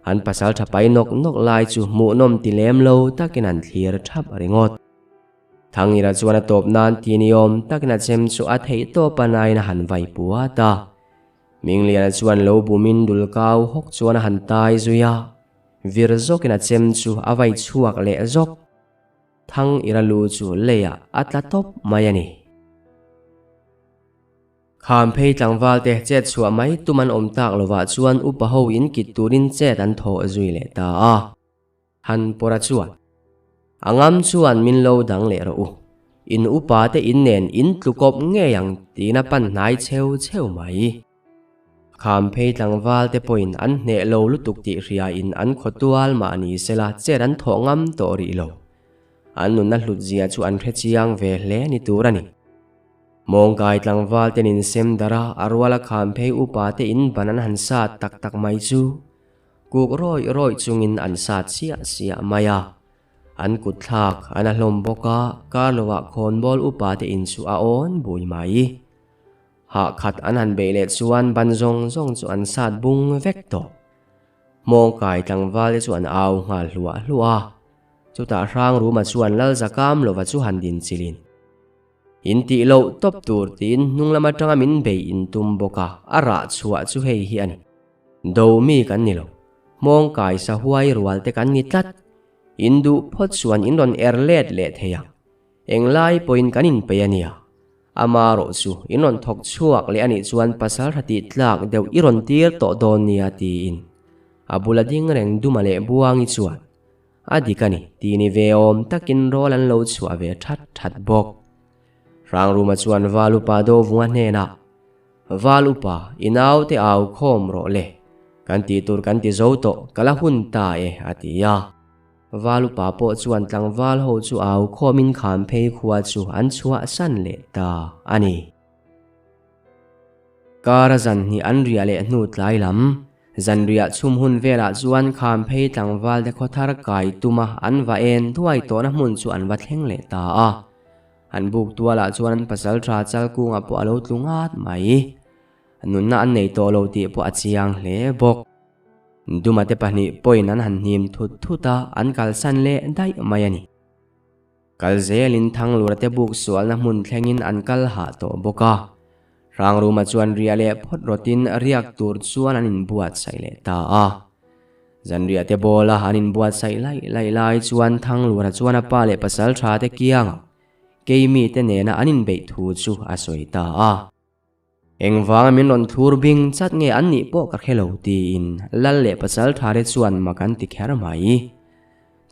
An pasal tha pai nawk nawk lai chu hmuhnawm ti lem lo takin an thlir thap ringawt. Thangira chuan a tawp nan ti ni awm takin a chem chu a theih tawp a nain a han vai puat a. Mingliana chuan lo bumin dul kau hawk chuan a han tai zui a. Vir zawkin a chem chu a vai chhuak leh zawk. Thang ira lu chu leiah a tla tawp mai a ni. Khamphei tlangval te chet chhuah mai tum an awm tak lovah chuan upa ho in kit turin chet an thawh zui leh ta a. Han pawra chuan, A ngam chuan min lo dang leh rawh u. In upa te in nen in tlukawp ngei ang tiin a pan hnai cheu cheu mai. Khamphei tlangval te pawhin an hneh lo lutuk tih hriain an khaw tual mah ni sela chet an thawh ngam tawh rih lo. An nunna hlut zia chu an hre chiang ve hle ni tur a ni. Mawngkai tlangval ten insem darh a, a ruala khamphei upa te in ban an han sat tak tak mai chu kuk rawih rawih chungin an sat siah siah mai a. An kut thlak an a hlawm bawk a, kar lovah khawnbawl upa te in chu a awn bui mai. Hah khat an han beih leh chuan ban zawng zawng chu an sat bung vek tawh. Mawngkai tlangval te chu an au nghal hluah hluah a. Chutah Hrangruma chuan Lalzakam lova chu han din chilhin. In tih loh tawp tur tiin hnung lam atanga min bei in tum bawk a, a rah chhuah chu hei hi a ni. Do mi kan ni lo. Hmawngkai sahuai rual te kan ni tlat. In duh phawt chuan in rawn er let leh thei ang. Englai pawhin kan inpeih a nia. Ama rawh chu in rawn thawk chhuak leh a nih chuan pasal tha tih tlak deuh i rawn tir tawh dawn nia tiin a bula ding reng Duma leh Buangi chuan a dik a ni tih ni ve awm takin rawl an lo chhuah ve that that bawk. Hrangruma chuan Val Upa Dovunga hnenah, Val Upa, i naute au khawm rawh le, kan tih tur kan ti zo tawh, ka la hun ta e a ti a. Val upa pawh chuan tlangval ho chu au khawmin Khamphei khua chu an chhuahsan leh ta a ni. Kara zanhnih an riah leh hnu tlai lam, zanriah chhum hun velah chuan Khamphei tlangval te khaw thar kai tuma an va en thuai tawhna hmun chu an va thleng leh ta a. An buk tualah chuan an pasal tha Chalkunga pawh a lo tlu ngat mai. Nunna an nei tawh lo tih pawh a chiang hle bawk. Duma te pahnih pawhin an han hnim thut thut a, an kalsan leh daih mai a ni. Kal zelin Thanglura te buk sualna hmun thlengin an kal hah tawh bawk a. Hrangruma chuan riah leh phawt rawtin riak tur chuan an inbuatsaih leh ta a. Zanriah te bawla an inbuatsaih laih laih lai chuan Thanglura chuan a pa leh pasaltha te kiangah keimi te nena an inbeih thu chu a sawi ta a. Engvanga min rawn thlur bing chat nge an nih pawh ka hre lo tiin Lal leh pasal thare chuan mak an ti kher mai.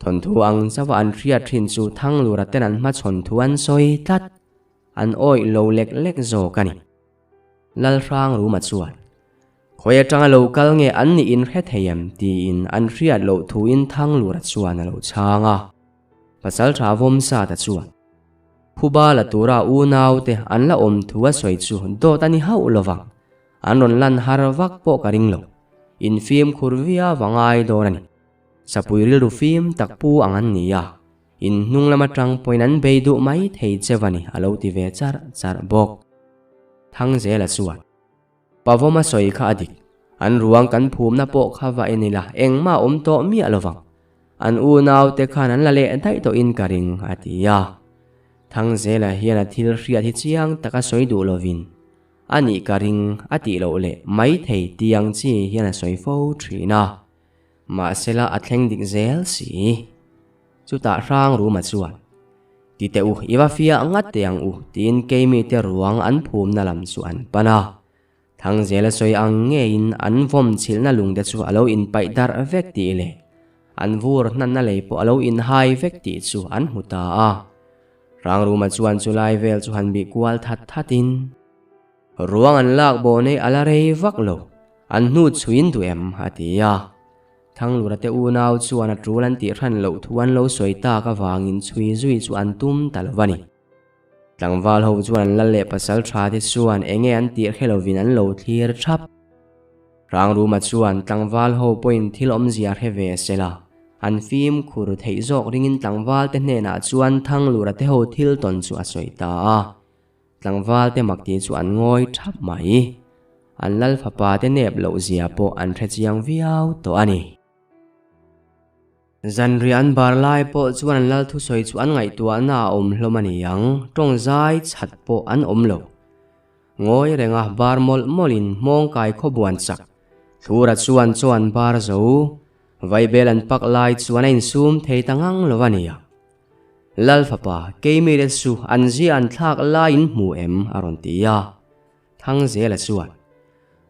Thawnthu ang chauha an hriat thin chu Thanglura ten an hmachhawn thu an sawi tlat. An awih lo lek lek zawk a ni. Lal Hrangruma chuan, Khawi atanga lo kal nge an nih in hre thei em? tiin an hriat loh thuin Thanglura chuan a lo chhang a. Pasal tha Vawmsata chuan, Phuba la tura unaute an la awm thu a sawi chu dawt a ni hauh lo vang. An rawn lan har vak pawh ka ring lo. Infimkhur viau a ngai dawn a ni. Sapui rilru fim tak pu ang an ni a, in hnung lam atang pawhin an bei duh mai thei cheu a ni a lo ti ve charh charh bawk. Thangzela chuan. Pavawma sawi kha a dik. An ruang kan phumna pawh kha va en ila engmah a awm tawh miah lo vang. An unaute khan an la leh daih tawhin ka ring, a ti a. Thangzela hian a thil hriat hi chiang taka sawi duh lovin, A nih ka ring, a tih loh leh maithei tiang chi hian a sawi fo thin a. Mahsela a thleng dik zel si. Chutah Hrangruma chuan, Ti teh u, i va fiah ngat teh ang u, tiin keimite ruang an phumna lam chu an pan a. Thangzela sawi ang ngeiin an vawm chhilhna lungte chu a lo inpaih darh vek tih leh an vur hnanna lei pawh a lo inhai vek tih chu an hmu ta a. Hrangruma chuan chulai vel chu han bih kual that thatin, Ruang an lak bawh nei a la rei vak lo, an hnu chhuin duh em? a ti a. Thanglura te unau chuan a tul an tih hran loh thu an lo sawi tak avangin chhui zui chu an tum ta lo a ni. Tlangval ho chuan an lal leh pasal tha te chuan enge an tih hre lovin an lo thlir thap. Hrangruma chuan tlangval ho pawhin thil awmzia hre ve sela, an fimkhur theih zawk ringin tlangval te hnenah chuan Thanglura te ho thil tawn chu a sawi ta a. Tlangval te mak tih chu an ngawi thap mai. An lal fapa te nep loh zia pawh an hre chiang viau tawh a ni. Zanriah an bar lai pawh chuan an lal thusawi chu an ngaihtuahna a awm hlawm a ni ang, tawng zai chhat pawh an awm lo. Ngawi renga bar mawlh mawlhin hmawngkai khawbuan chak Thlura chuan chaw an bar zo. Vaibel an pak lai chuan a insum thei ta ngang lo a ni ang. Lal fapa, Keimile chu an zia an thlak laiin hmu em? a rawn ti a. Thangzela chuan,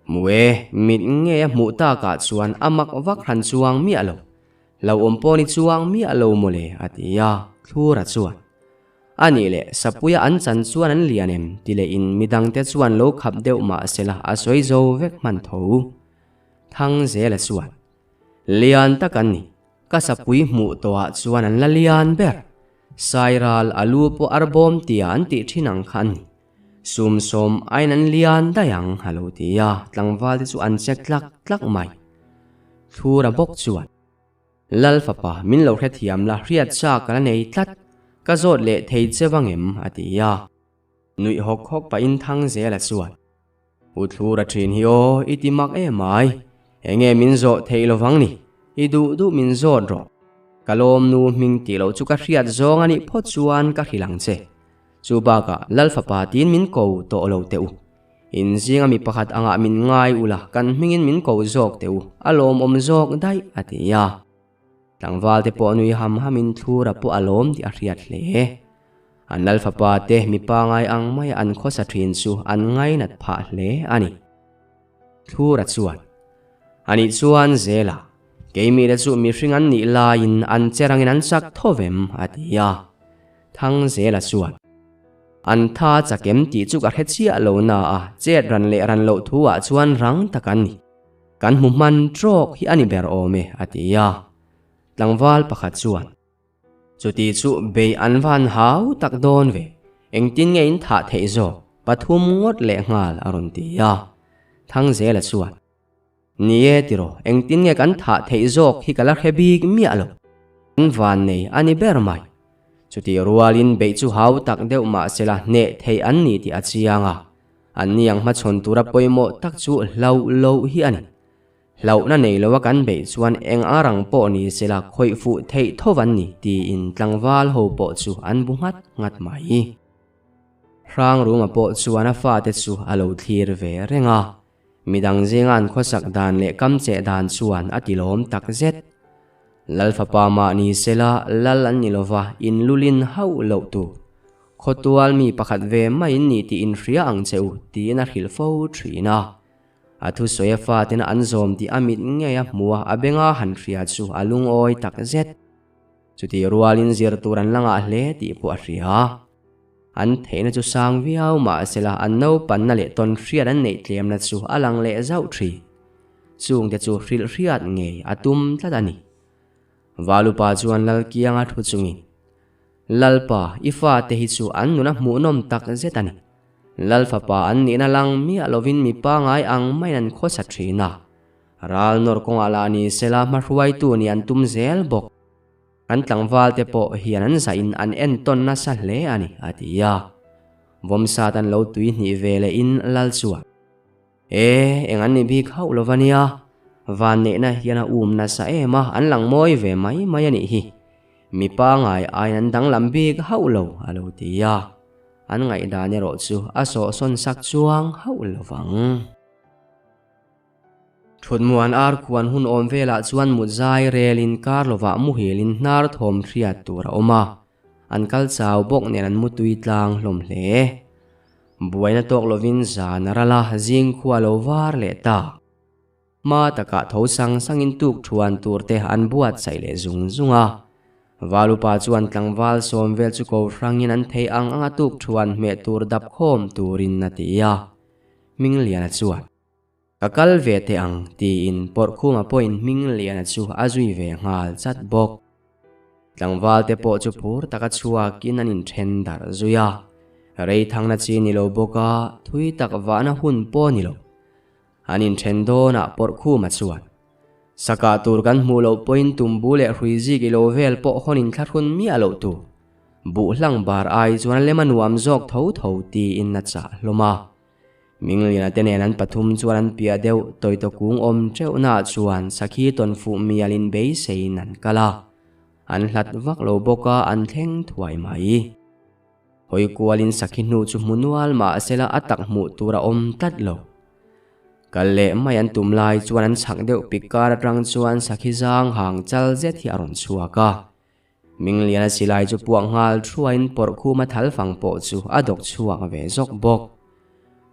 Hmu e, mit nge a hmuh takah chuan a mak vak hran chuang miah lo. Hlauhawm pawh ni chuang miah lo mawle, a ti a. Thlura chuan, A nih leh, Sapuia an chan chuan an lian em? ti leh in midangte chuan lo khap deuh mah sela a sawi zo vek hman tho. Thangzela chuan, Lian tak an ni, ka sapui hmuh tawhah chuan an la lian ber. Sairal a lu pawh arbawm tia an tih thin ang kha an ni. Sumsawm aiin an lian daih ang a lo ti a, tlangval te chu an chek tlak tlak mai. Thlura bawk chuan. Lal fapa, min lo hrethiam la, hriat sa ka la nei tlat, ka zawt leh thei che vang em? a ti a. Nuih hawk hawk pahin Thangzela chuan, U Thlura thin hi aw, i ti mak em ai, enge min zawh theih lo vang ni, i duh duh min zawt rawh. Ka lawmnu hming tih loh chu ka hriat zawng a nih phawt chuan ka hrilh ang che. Chu bakah Lal fapa tiin min ko tawh lo teh u. In zinga mi pakhat angah min ngai ula, kan hmingin min ko zawk teh u, a lawmawm zawk daih, a ti a. Tlangval te pawh nui ham hamin thlura pawh a lawm tih a hriat hle. An lal fapa te mi pangai ang maia an khawsa thin chu an ngainat phah hle a ni. Thlura chuan, Anih chuan Zela, keimite chu mihring an nih laiin an che rangin an chak tho vem, a ti a. Thangzela chuan, An tha chak em tih chu ka hre chiah lo na a, chet ran leh ran loh thu ah chuan rang tak an ni. Kan hmu hman trawk hi a ni ber awm e, a ti a. Tlangval pakhat chuan, Chuti chu bei an van hau tak dawn ve, engtin nge in thah theih zawk, pathum ngawt leh nghal, a rawn ti a. Thangzela chuan, Ni e tiraw, engtin nge kan thah theih zawk hi ka la hre bik miah lo. Kan van nei a ni ber mai. Chutih rualin beih chu hau tak deuh mah sela hneh theih an ni tih a chiang a. An ni ang hmachhawn tura pawimawh tak chu hlauh loh hi a ni. Hlauhna nei loa kan beih chuan eng a rang pawh ni sela khawih fuh theih tho an ni tiin tlangval ho pawh chu an bu nghat nghat mai. Hrangruma pawh chuan a fate chu a lo thlir ve reng a. Midang zinga an khawsak dan leh kam cheh dan chuan a ti lawm tak zet. Lal fapa mah ni sela lal an ni lova in lulin hauh loh tur. Khawtual mi pakhat ve maiin ni tih in hria ang che u tiin a hrilh fo thin a. A thusawi a faten an zawm tih a mit ngei a hmu a, a benga han hria chu a lungawi tak zet. Chutih rualin zir tur an la ngah hle tih pawh a hria. An theihna chu sang viau mahsela an naupanna leh tawn hriat an neih tlemna chu a lang leh zauh thin. Chungte chu hrilh hriat ngei a tum tlat a ni. Valupa chuan Lalkianga thu chungin, Lalpa, i fate hi chu an nuna hmuhnawm tak zet a ni. Lal fapa an nihna lang miah lovin mi pangai ang maiin an khawsa thin a. Ral nawr kawngah lah ni sela hmahruaitu nih an tum zel bawk. An tlangval te pawh hian an zahin an entawn nasa hle a ni, a ti a. Vawmsat an lo tui hnih ve leh in lal chuan, E, eng an ni bik hauh lo va nia, vanneihna hian a um nasa em a, an lang mawi ve mai mai a nih hi. Mi pangai aiin an danglam bik hauh lo, a lo ti a. An ngaihdan erawh chu a sawhsawn sak chuang hauh lo vang. Thutmuan ar khuan hun awm velah chuan mut zai relin kar lovah muhilin hnar thawm hriat tur a awm a, an kal chau bawk nen an mutui tlang hlawm hle. Buaina tawk lovin zan a ral a, zing khua lo var leh ta. Hma takah tho sang sangin tuk thuan tur te an buatsaih leh zung zung a. Valupa chuan tlangval sawm vel chu ko hrangin an thei ang anga tuk thuan hmeh tur dap khawm turin a ti a. Hmingliana chuan. Ka kal ve teh ang, tiin Pawrhkhuma pawhin Hmingliana chu a zui ve nghal chat bawk. Tlangval te pawh chu phur taka chhuakin an inthen darh zui a. Rei thangna chi ni lo bawk a, thui tak vahna hun pawh ni lo. An inthen dawnah Pawrhkhuma chuan, Sakah tur kan hmuh loh pawhin tumbu leh hrui zik i lo vel pawh hawn inthlahrun miah loh tur. Buh hlang bar ai chuan a lem a nuam zawk tho tho, tiin a chah hlawm a. Mingliana te nen an pathum chuan an piah deuh tawitaw kung awm teuhnaah chuan sakhi tawn fuh mialin beiseiin an kal a. An hlat vak lo bawk a, an thleng thuai mai. Hawi kualin sakhi hnu chu hmu nual mah sela a tak hmuh tur a awm tlat lo. Kal leh mai an tum lai chuan an chhak deuh pik kar atang chuan sakhi zang hang chal zet hi a rawn chhuak a. Mingliana silai chu puak nghal thuain pawrh khuma thal fang pawh chu a dawk chhuak ve zawk bawk.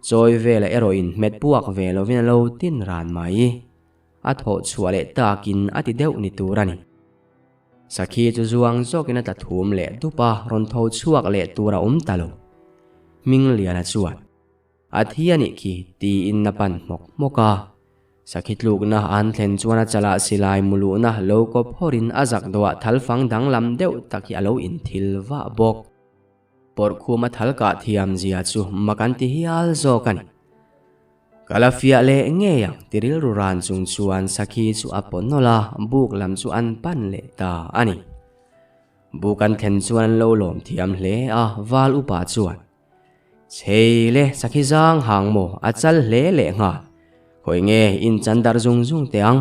Chawi vela erawhin hmet puak ve lovin a lo tin ran mai. A thawh chhuah leh takin a ti deuh ni tur a ni. Sakhi chu zuang zawkin a tla thum leh dup a, rawn tho chhuak leh tur a awm ta lo. Hmingliana chuan, A thi a nih khi, tiin a pan hmawk hmawk a. Sakhi tlukna an thlen chuan a chalah silai muluhna lo kawp hawrin a zak dawhah thalfang danglam deuh tak hi a lo inthil vah bawk. Pawrhkhum a thal kah thiam zia chu mak an ti hial zawk a ni. Ka la fiah leh ngei ang ti rilru ran chung chuan Sakhi chu a paw nawlh a, buk lam chu an pan leh ta a ni. Buk an thlen chuan an lo lawm thiam hle a, Val upa chuan, Chhei le, Sakhi zang hang maw, a chal hle leh nghal. Khawi nge in chan darh zung zung teh ang?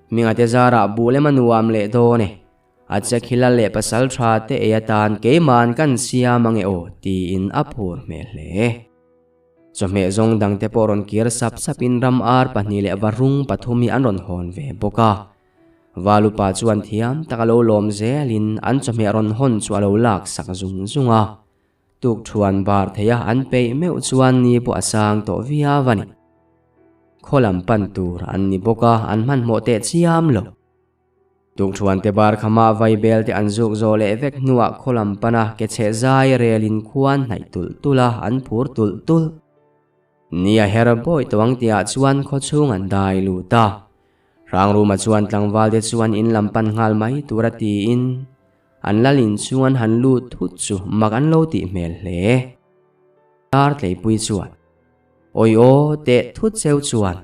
Hmingate zarah buh lem a nuam leh dawn e. A chekhila leh pasal tha te ei atan keima'n kan siam ange aw tiin a phur hmel hle. Chawhmeh zawng dangte pawh rawn kir sap sapin ram ar pahnih leh varung pathum hi an rawn hawn ve bawk a. Valupa chuan thiam tak a lo lawm zelin an chawhmeh rawn hawn chu a lo lak sak zung zung a. Tukthuan bar theia an peih meuh chuan ni pawh a sang tawh viau a ni. Khaw lam pan tur an ni bawk a, an hmanhmawh teh chiam lo. Tukthuan te bar khama vai bel te an zuk zawh leh vek hnuah khaw lam pana ke chhe zai relin khuan hnaih tulh tulh a, an phur tulh tulh. Ni a her bawi tawh ang tihah chuan khaw chhung an dai lut a. Hrangruma chuan tlangval te chuan in lam pan nghal mai tura tiin An lal in chung an han lut thut chu mak an lo tih hmel hle. Dar tleipui chuan, Awi aw, teh thut cheu chuan,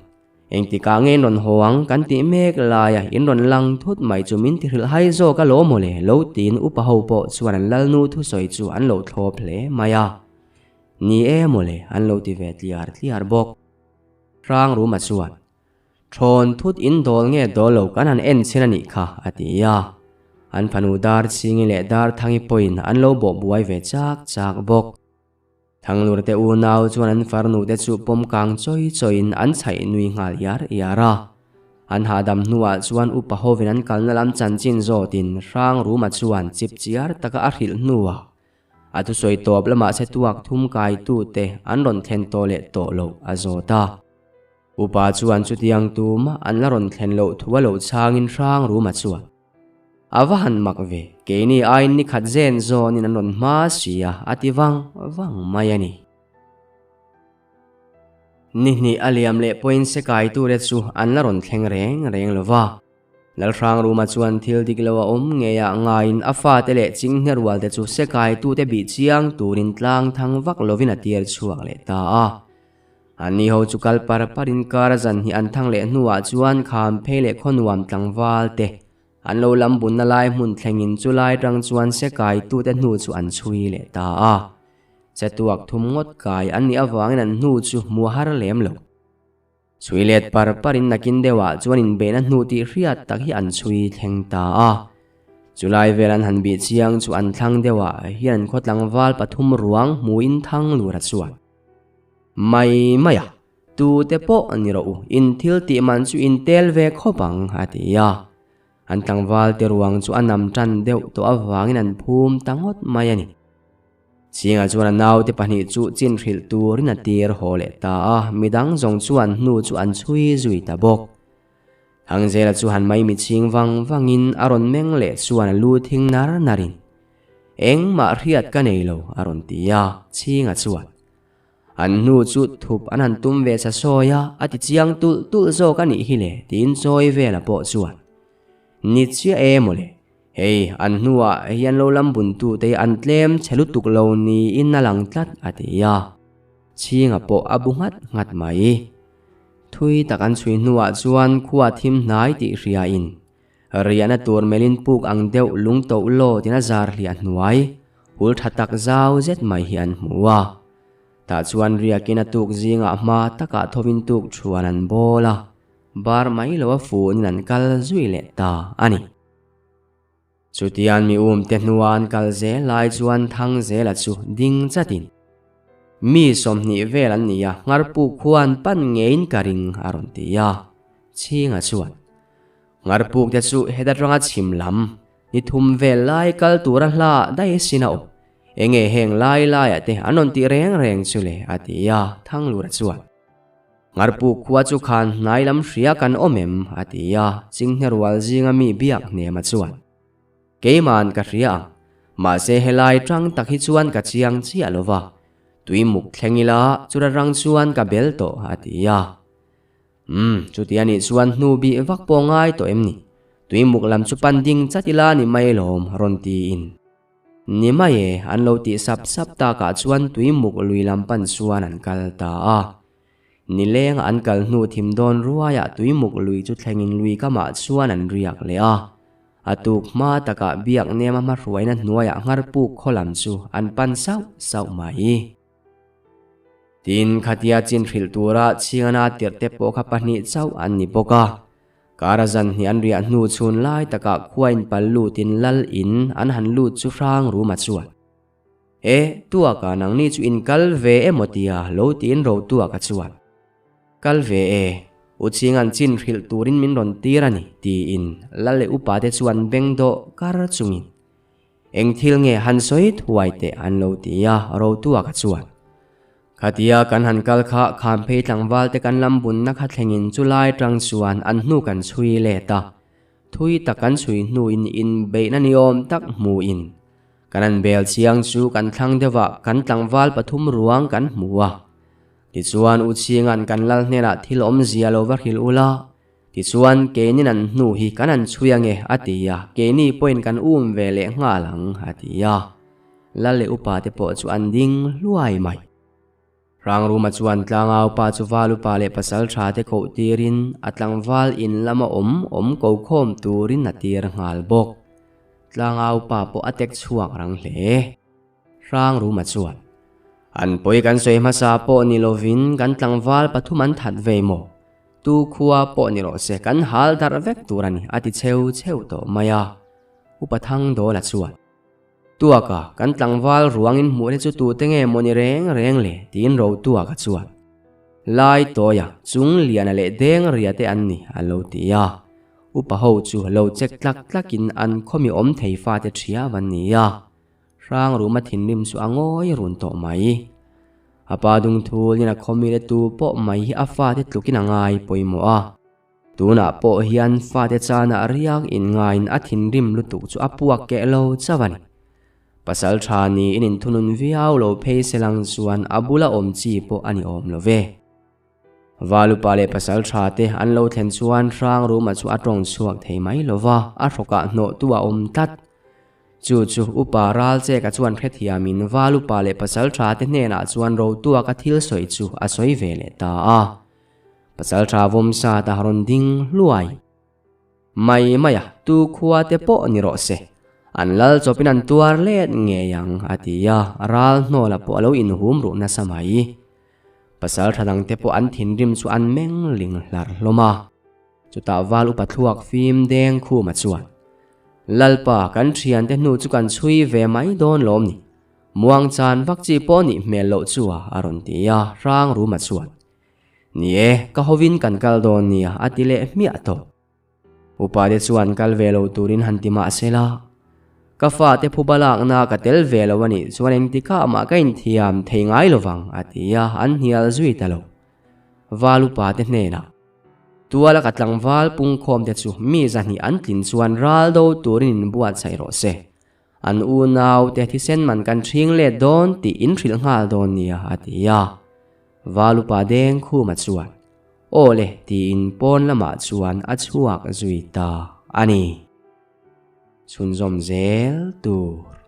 engtikah nge in rawn haw ang kan tih mek laia in rawn lang thut mai chu min ti hrilh hai zawk a lo mawle lo tiin upa ho pawh chuan an lalnu thusawi chu an lo thlawp hle mai a. Ni e mawle an lo ti ve tliar tliar bawk. Hrangruma chuan, Thawn thut in dawl nge dawl lo kan han en chin a nih kha, a ti a. An fanu dar Chingi leh dar Thangi pawhin an lo bawh buai ve chak chak bawk. Thanglur te unau chuan an farnu te chu pawm kang chawi chawiin an chhaih nui nghal iar iar a. An hahdam hnuah chuan upa hovin an kalna lam chanchin zawtin Hrangruma chuan chip chiar taka a hrilh hnuah a thusawi tawp lamah se tuak thum kaitute an rawn thlen tawh leh tawh loh a zawt a. Upa chuan chutiang tumah an la rawn thlen loh thu a lo chhangin hrang ruma chuan, A va han mak ve, keini aiin ni khat zen zawnin an rawn hma si a, a ti vang vang mai a ni. Ni hnih a liam leh pawhin se kaitute chu an la rawn thleng reng reng lo va. Lalhrangruma chuan thil dik lo a awm ngeiah ngaiin a fate leh chinghne rualte chu se kaitute bih chiang turin tlang thang vak lovin a tir chhuak leh ta a. Anni ho chu kal par parin kar a zan hi an thang leh hnuah chuan kham phei leh khaw nuam tlangval te an lo lam bunna lai hmun thlengin chu lai tang chuan se kaitute hnu chu an chhui leh ta a. Che tuak thum ngawt kai an nih avangin an hnu chu hmu a har lem lo. Chhui let par parin nakin deuhah chuan inbeihna hnu tih hriat tak hi an chhui thleng ta a. Chulai vel an han bih chiang chu an thlang deuhah hian an khaw tlangval pathum ruang hmuin thang lura chuan Mai mai a, tute pawh ni rawh u, in thil tih man chu in tel ve khawp ang, a ti a. An tlangval te ruang chu a nam tan deuh tawh avangin an phum ta ngawt mai a ni. Chhinga chuan a naute pahnih chu chin hrilh turin a tir haw leh ta a, midang zawng chuan hnu chu an chhui zui ta bawk. Thangzela chu han mai mitchhing vang vangin a rawn meng leh chuan a lu thing nar narin, Engmah hriat ka nei lo, a rawn ti a, Chhinga chuan, An hnu chu thup an han tum ve sa sawi a, a ti chiang tulh tulh zawk a nih hi le, tiin chawi vela pawh chuan, Ni chiah e mawle, hei an hnuah hian lo lam buntute hi an tlem chhe lutuk lo niin a lang tlat, a ti a. Chhinga pawh a bu nghat nghat mai. Thui tak an chhui hnuah chuan khua thim hnai tih hriain riahna tur melhin puk ang deuh lung toh law tina zar hliah hnuai hul tha tak zau zet mai hi an hmu a. Tah chuan riakin a tuk zingah hma takah thawin tuk thuan an bawl a, bar mai lo a funin an kal zui leh ta a ni. Chutian mi umte hnua an kal zel lai chuan Thangzela chu ding chatin, Mi 20 vel an ni a, Ngharpuk khuan pan ngeiin ka ring, a rawn ti a. Chhinga chuan, Ngharpuk te chu heta tanga chhim lam, ni thum vel lai kal tura hla daih sin a awm. Enge heng lai laiah te an rawn tih reng reng chu le, a ti a, Thanglura chuan. Ngharpuk khua chu khan hnai lam hria kan awm em? a ti a, Chinghne rual zinga mi biak hnema chuan. Keima'n ka hria ang. Mahse helai tang tak hi chuan ka chiang chiah lo va. Tui muk thleng ila chura rang chuan ka bel tawh a ti a. Umm, chuti a nih chuan hnu bih vak pawh ngai tawh em ni? Tui muk lam chu pan ding chat ila ni mai lawm rawn tiin. Ni mai e, an lo tih sap sap takah chuan tui muk lui lam pan chuan an kal ta a. Nileng an kal hnu thim dawn ruaiah tui muk lui chu thlengin lui kamah chuan an riak leh a. A tuk hma takah biak nema hmahruaina hnuaiah ngharpuk khaw lam chu an pan sauh sauh mai. Tin, khatia chin hrilh tura chhingana tirhte pawh kha pahnih chauh an ni bawk a. Kara zan hnih an riah hnu chhun lai takah khuain pal lutin lal in an han lut chu hrang ruma chuan, E, tuaka nangni chu in kal ve emaw tia lo tiin ro tuaka chuan, Kal ve e, u chhingan chin hrilh turin min rawn tir a ni, tiin lal leh upate chuan beng dawh kar chungin Eng thil nge han sawi thuai teh an lo ti a, Rotuaka chuan. Khatia kan han kal kha Khamphei tlangval te kan lam bunna kha thlengin chu lai tang chuan an hnu kan chhui let a. Thui tak kan chhui hnuin inbeihna ni awm tak hmuin kan han bel chiang chu kan thlang deuhah kan tlangval pathum ruang kan hmu a. Tichuan U Chhinga'n kan lal hnenah thil awmzia lo va hrilh ula, Tichuan, keinin an hnu hi kan han chhui ange, a ti a, keini pawhin kan um ve leh nghal ang, a ti a. Lal leh upa te pawh chu an ding hluai mai. Hrangruma chuan tlangau pa chu val upa leh pasal tha te koh tirin a tlangval in lama awm awm ko khawm turin a tir nghal bawk. Tlangau pa pawh a tek chhuak rang hle. Hrangruma chuan, An pawi kan sawi hmasa pawh ni lovin kan tlangval pathum an that ve maw? Tu khua pawh ni rawh se kan hal darh vek tur a ni, a ti cheu cheu tawh mai a. Upa Thangdawla chuan, Tuaka, kan tlangval ruangin hmuh te chu tute nge maw ni reng reng le? tiin Rotuaka chuan, Lai Tawia, Chungliana leh Dengria te an ni, a lo ti a. Upa ho chu lo chek tlak tlakin an khawmi awm thei fate ṭhia van ni a. Hrangruma thinrim chu a ngawi run tawh mai. A pa dungthulin a khawmile tu pawh mai hi a fate tlukin a ngai pawimawh a. Tunah pawh hian fate chanah riak inngaiin a thinrim lutuk chu a puak keh lo chauh a ni. Pasal tha niin inthunun viau lo phei se lang chuan a bula awm chi pawh a ni awm lo ve. Valupa leh pasal tha te an lo thlen chuan Hrangruma chu a tawng chhuak thei mai lo va, a hrawkah hnawhtu a awm tlat. Chu chu upa Ralcheka chuan hrethiamin Valupa leh pasal tha te hnenah chuan Rotuaka thil sawi chu a sawi ve leh ta a. Pasal tha Vawmsa ta rawn ding hluai. Mai mai a, tu khua te pawh ni rawh se. An lal chawpin an tuar let ngei ang, a ti a, ral hnawla pawh a lo inhum ruh nasa mai. Pasal tha dangte pawh an thinrim chu an meng ling hlar hlawm a. Chutah val upa thluak fim deng khuma chuan, Lalpa, kan thiante hnu chu kan chhui ve mai dawn lawm ni? Muang chan vak chi pawh nih hmel loh chu a, a rawn ti a, hrang ruma chuan, Ni e, ka hovin kan kal dawn nia, a ti leh hmiah tawh. Upa te chuan kal ve lo turin han ti mah se la, Ka fate phuba lakna ka tel ve lo a nih chuan engtikah mah ka inthiam thei ngai lo vang, a ti a, an hnial zui ta lo. Val upa te hnenah, Tuala ka tlangval pungkhawm te chu mi zahnih an tlin chuan ral do turin inbuatsaih rawh se. An unau te thisen man kan ṭhing let dawn tih in hrilh nghal dawn nia, a ti a. Valupa deng khuma chuan, Aw le tiin pawn lamah chuan a chhuak zui ta a ni. Chhunzawm zel tur.